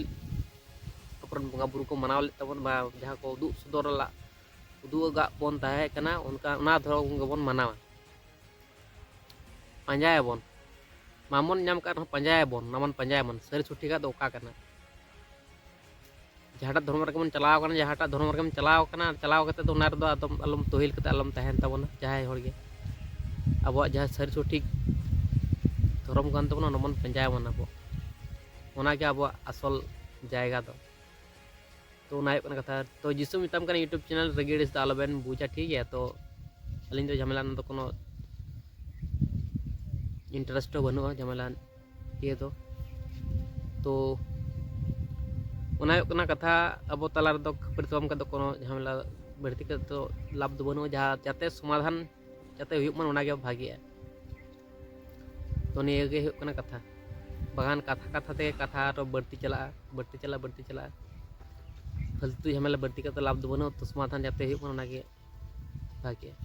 ᱟᱵᱚᱨᱮᱱ ᱵᱚᱸᱜᱟ ᱵᱩᱨᱩ ᱠᱚ ᱢᱟᱱᱟᱣ ᱞᱮᱫ ᱛᱟᱵᱚᱱ, ᱵᱟ ᱡᱟᱦᱟᱸ ᱠᱚ ᱩᱫᱩᱜ ᱥᱚᱫᱚᱨ ᱞᱟᱜ ᱩᱫᱩᱜ ᱟᱠᱟᱫ ᱵᱚᱱ ᱛᱟᱦᱮᱸ ᱠᱟᱱᱟ, ᱚᱱᱠᱟ ᱚᱱᱟ ᱫᱷᱚᱨᱚᱢ ᱜᱮᱵᱚᱱ ᱢᱟᱱᱟᱣᱟ᱾ ᱯᱟᱸᱡᱟᱭᱟᱵᱚᱱ, ᱢᱟᱵᱚᱱ ᱧᱟᱢ ᱠᱟᱜ ᱨᱮᱦᱚᱸ ᱯᱟᱸᱡᱟᱭᱟᱵᱚᱱ, ᱚᱱᱟ ᱵᱚᱱ ᱯᱟᱸᱡᱟᱭᱟᱵᱚᱱ ᱥᱟᱹᱨᱤ ᱥᱚᱴᱷᱤᱠᱟᱜ ᱫᱚ ᱚᱠᱟ ᱠᱟᱱᱟ᱾ ᱡᱟᱦᱟᱸᱴᱟᱜ ᱫᱷᱚᱨᱚᱢ ᱨᱮᱜᱮ ᱵᱚᱱ ᱪᱟᱞᱟᱣ ᱟᱠᱟᱱᱟ, ᱡᱟᱦᱟᱸᱴᱟᱜ ᱫᱷᱚᱨᱚᱢ ᱨᱮᱜᱮᱢ ᱪᱟᱞᱟᱣ ᱟᱠᱟᱱᱟ, ᱪᱟᱞᱟᱣ ᱠᱟᱛᱮ ᱫᱚ ᱚᱱᱟ ᱨᱮᱫᱚ ᱟᱫᱚᱢ ᱟᱞᱚᱢ ᱛᱚᱦᱤᱞ ᱠᱟᱛᱮ ᱟᱞᱚᱢ ᱛᱟᱦᱮᱱ ᱛᱟᱵᱚᱱᱟ᱾ ᱡᱟᱦᱟᱸᱭ ᱦᱚᱲ ᱜᱮ ᱟᱵᱚᱣᱟᱜ ᱡᱟᱦᱟᱸ ᱥᱟᱹᱨᱤ ᱥᱚᱴᱷᱤᱠ ᱫᱷᱚᱨᱚᱢ ᱠᱟᱱ ᱛᱟᱵᱚᱱᱟ, ᱚᱱᱟ ᱵᱚᱱ ᱯᱟᱸᱡᱟᱭᱟᱵᱚᱱ ᱟᱵᱚ᱾ ᱚᱱᱟᱜᱮ ᱟᱵᱚᱣᱟᱜ ᱟᱥᱚᱞ ᱡᱟᱭᱜᱟ ᱫᱚ᱾ ᱛᱚ ᱚᱱᱟ ᱦᱩᱭᱩᱜ ᱠᱟᱱᱟ ᱠᱟᱛᱷᱟ᱾ ᱛᱚ ᱡᱤᱥᱩ ᱢᱮᱛᱟᱢ ᱠᱟᱱᱟ YouTube ᱪᱮᱱᱮᱞ ᱨᱟᱹᱜᱤ ᱟᱹᱲᱤᱥ ᱫᱚ ᱟᱞᱚᱵᱮᱱ ᱵᱩᱡᱟ, ᱴᱷᱤᱠ ᱜᱮᱭᱟ? ᱛᱚ ᱟᱹᱞᱤᱧ ᱫᱚ ᱡᱷᱟᱢᱮᱞᱟ ᱨᱮᱱᱟᱜ ᱫᱚ ᱠᱳᱱᱳ ᱤᱱᱴᱟᱨᱮᱥᱴ ᱦᱚᱸ ᱵᱟᱹᱱᱩᱜᱼᱟ, ᱡᱷᱟᱢᱮᱞᱟ ᱤᱭᱟᱹ ᱫᱚ᱾ ᱛᱚ ᱚᱱᱟ ᱦᱩᱭᱩᱜ ᱠᱟᱱᱟ ᱠᱟᱛᱷᱟ, ᱟᱵᱚ ᱛᱟᱞᱟ ᱨᱮᱫᱚ ᱠᱷᱟᱹᱯᱟᱹᱨᱤ ᱛᱟᱯᱟᱢ ᱠᱟᱛᱮ ᱠᱳᱱᱳ ᱡᱷᱟᱢᱮᱞᱟ ᱵᱟᱹᱲᱛᱤ ᱠᱟᱛᱮ ᱫᱚ ᱞᱟᱵᱷ ᱫᱚ ᱵᱟᱹᱱᱩᱜᱼᱟ, ᱡᱟᱦᱟᱸ ᱡᱟᱛᱮ ᱥᱚᱢᱟᱫᱷᱟᱱ ᱡᱟᱛᱮ ᱦᱩᱭᱩᱜ ᱢᱟ, ᱚᱱᱟᱜᱮ ᱵᱷᱟᱜᱮᱜᱼᱟ᱾ ᱛᱚ ᱱᱤᱭᱟᱹ ᱜᱮ ᱦᱩᱭᱩᱜ ᱠᱟᱱᱟ ᱠᱟᱛᱷᱟ, ᱵᱟᱠᱷᱟᱱ ᱠᱟᱛᱷᱟ ᱠᱟᱛᱷᱟ ᱛᱮᱜᱮ ᱠᱟᱛᱷᱟ ᱟᱨᱚ ᱵᱟᱹᱲᱛᱤ ᱪᱟᱞᱟᱜᱼᱟ, ᱵᱟᱹᱲᱛᱤ ᱪᱟᱞᱟᱜᱼᱟ, ᱵᱟᱹᱲᱛᱤ ᱪᱟᱞᱟᱜᱼᱟ᱾ ᱯᱷᱟᱞᱛᱩ ᱡᱷᱟᱢᱮᱞᱟ ᱵᱟᱹᱲᱛᱤ ᱠᱟᱛᱮ ᱞᱟᱵᱷ ᱫᱚ ᱵᱟᱹᱱᱩᱜᱼᱟ᱾ ᱛᱚ ᱥᱚᱢᱟᱫᱷᱟᱱ ᱡᱟᱛᱮ ᱦᱩᱭᱩᱜ ᱢᱟ, ᱚᱱᱟᱜᱮ ᱵᱷᱟᱜᱮᱜᱼᱟ᱾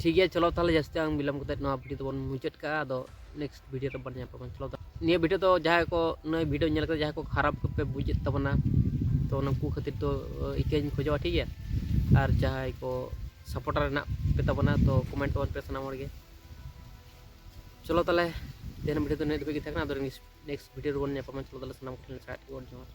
ᱴᱷᱤᱠ ᱜᱮᱭᱟ, ᱪᱚᱞᱚ ᱛᱟᱦᱚᱞᱮ ᱡᱟᱹᱥᱛᱤ ᱟᱝ ᱵᱤᱞᱚᱢ ᱠᱟᱛᱮ ᱱᱚᱣᱟ ᱵᱷᱤᱰᱤᱭᱳ ᱫᱚᱵᱚᱱ ᱢᱩᱪᱟᱹᱫ ᱠᱟᱜᱼᱟ᱾ ᱟᱫᱚ ᱱᱮᱠᱥᱴ ᱵᱷᱤᱰᱤᱭᱳ ᱨᱮᱵᱚᱱ ᱧᱟᱯᱟᱢᱟ᱾ ᱪᱚᱞᱚ ᱛᱟ-, ᱱᱤᱭᱟᱹ ᱵᱷᱤᱰᱤᱭᱳ ᱫᱚ ᱡᱟᱦᱟᱸᱭ ᱠᱚ ᱱᱩᱭ ᱵᱷᱤᱰᱤᱭᱳ ᱧᱮᱞ ᱠᱟᱛᱮ ᱡᱟᱦᱟᱸᱭ ᱠᱚ ᱠᱷᱟᱨᱟᱯ ᱠᱚᱯᱮ ᱵᱩᱡᱮᱫ ᱛᱟᱵᱚᱱᱟ, ᱛᱚ ᱩᱱᱠᱩ ᱠᱷᱟᱹᱛᱤᱨ ᱫᱚ ᱤᱠᱟᱹᱧ ᱠᱷᱚᱡᱚᱜᱼᱟ, ᱴᱷᱤᱠ ᱜᱮᱭᱟ? ᱟᱨ ᱡᱟᱦᱟᱸᱭ ᱠᱚ ᱥᱟᱯᱳᱨᱴᱟᱨ ᱨᱮᱱᱟᱜ ᱯᱮ ᱛᱟᱵᱚᱱᱟ, ᱛᱚ ᱠᱚᱢᱮᱱᱴ ᱛᱟᱵᱚᱱ ᱯᱮ ᱥᱟᱱᱟᱢ ᱦᱚᱲ ᱜᱮ᱾ ᱪᱚᱞᱚ ᱛᱟᱦᱚᱞᱮ ᱛᱮᱦᱮᱧ ᱵᱷᱤᱰᱤᱭᱳ ᱫᱚ ᱱᱤᱭᱟᱹ ᱫᱷᱟᱹᱵᱤᱡ ᱜᱮ ᱛᱟᱦᱮᱸ ᱠᱟᱱᱟ᱾ ᱟᱫᱚ ᱱᱮᱠᱥᱴ ᱵᱷᱤᱰᱤᱭᱳ ᱨᱮᱵᱚᱱ ᱧᱟᱯᱟᱢᱟ᱾ ᱪᱚᱞᱚ ᱛᱟᱦᱚᱞᱮ ᱥᱟᱱᱟᱢ ᱠᱚᱴᱷᱮᱱ ᱥᱟᱭ ᱟᱴ ᱜᱚᱰ ᱡᱚᱦᱟᱨ᱾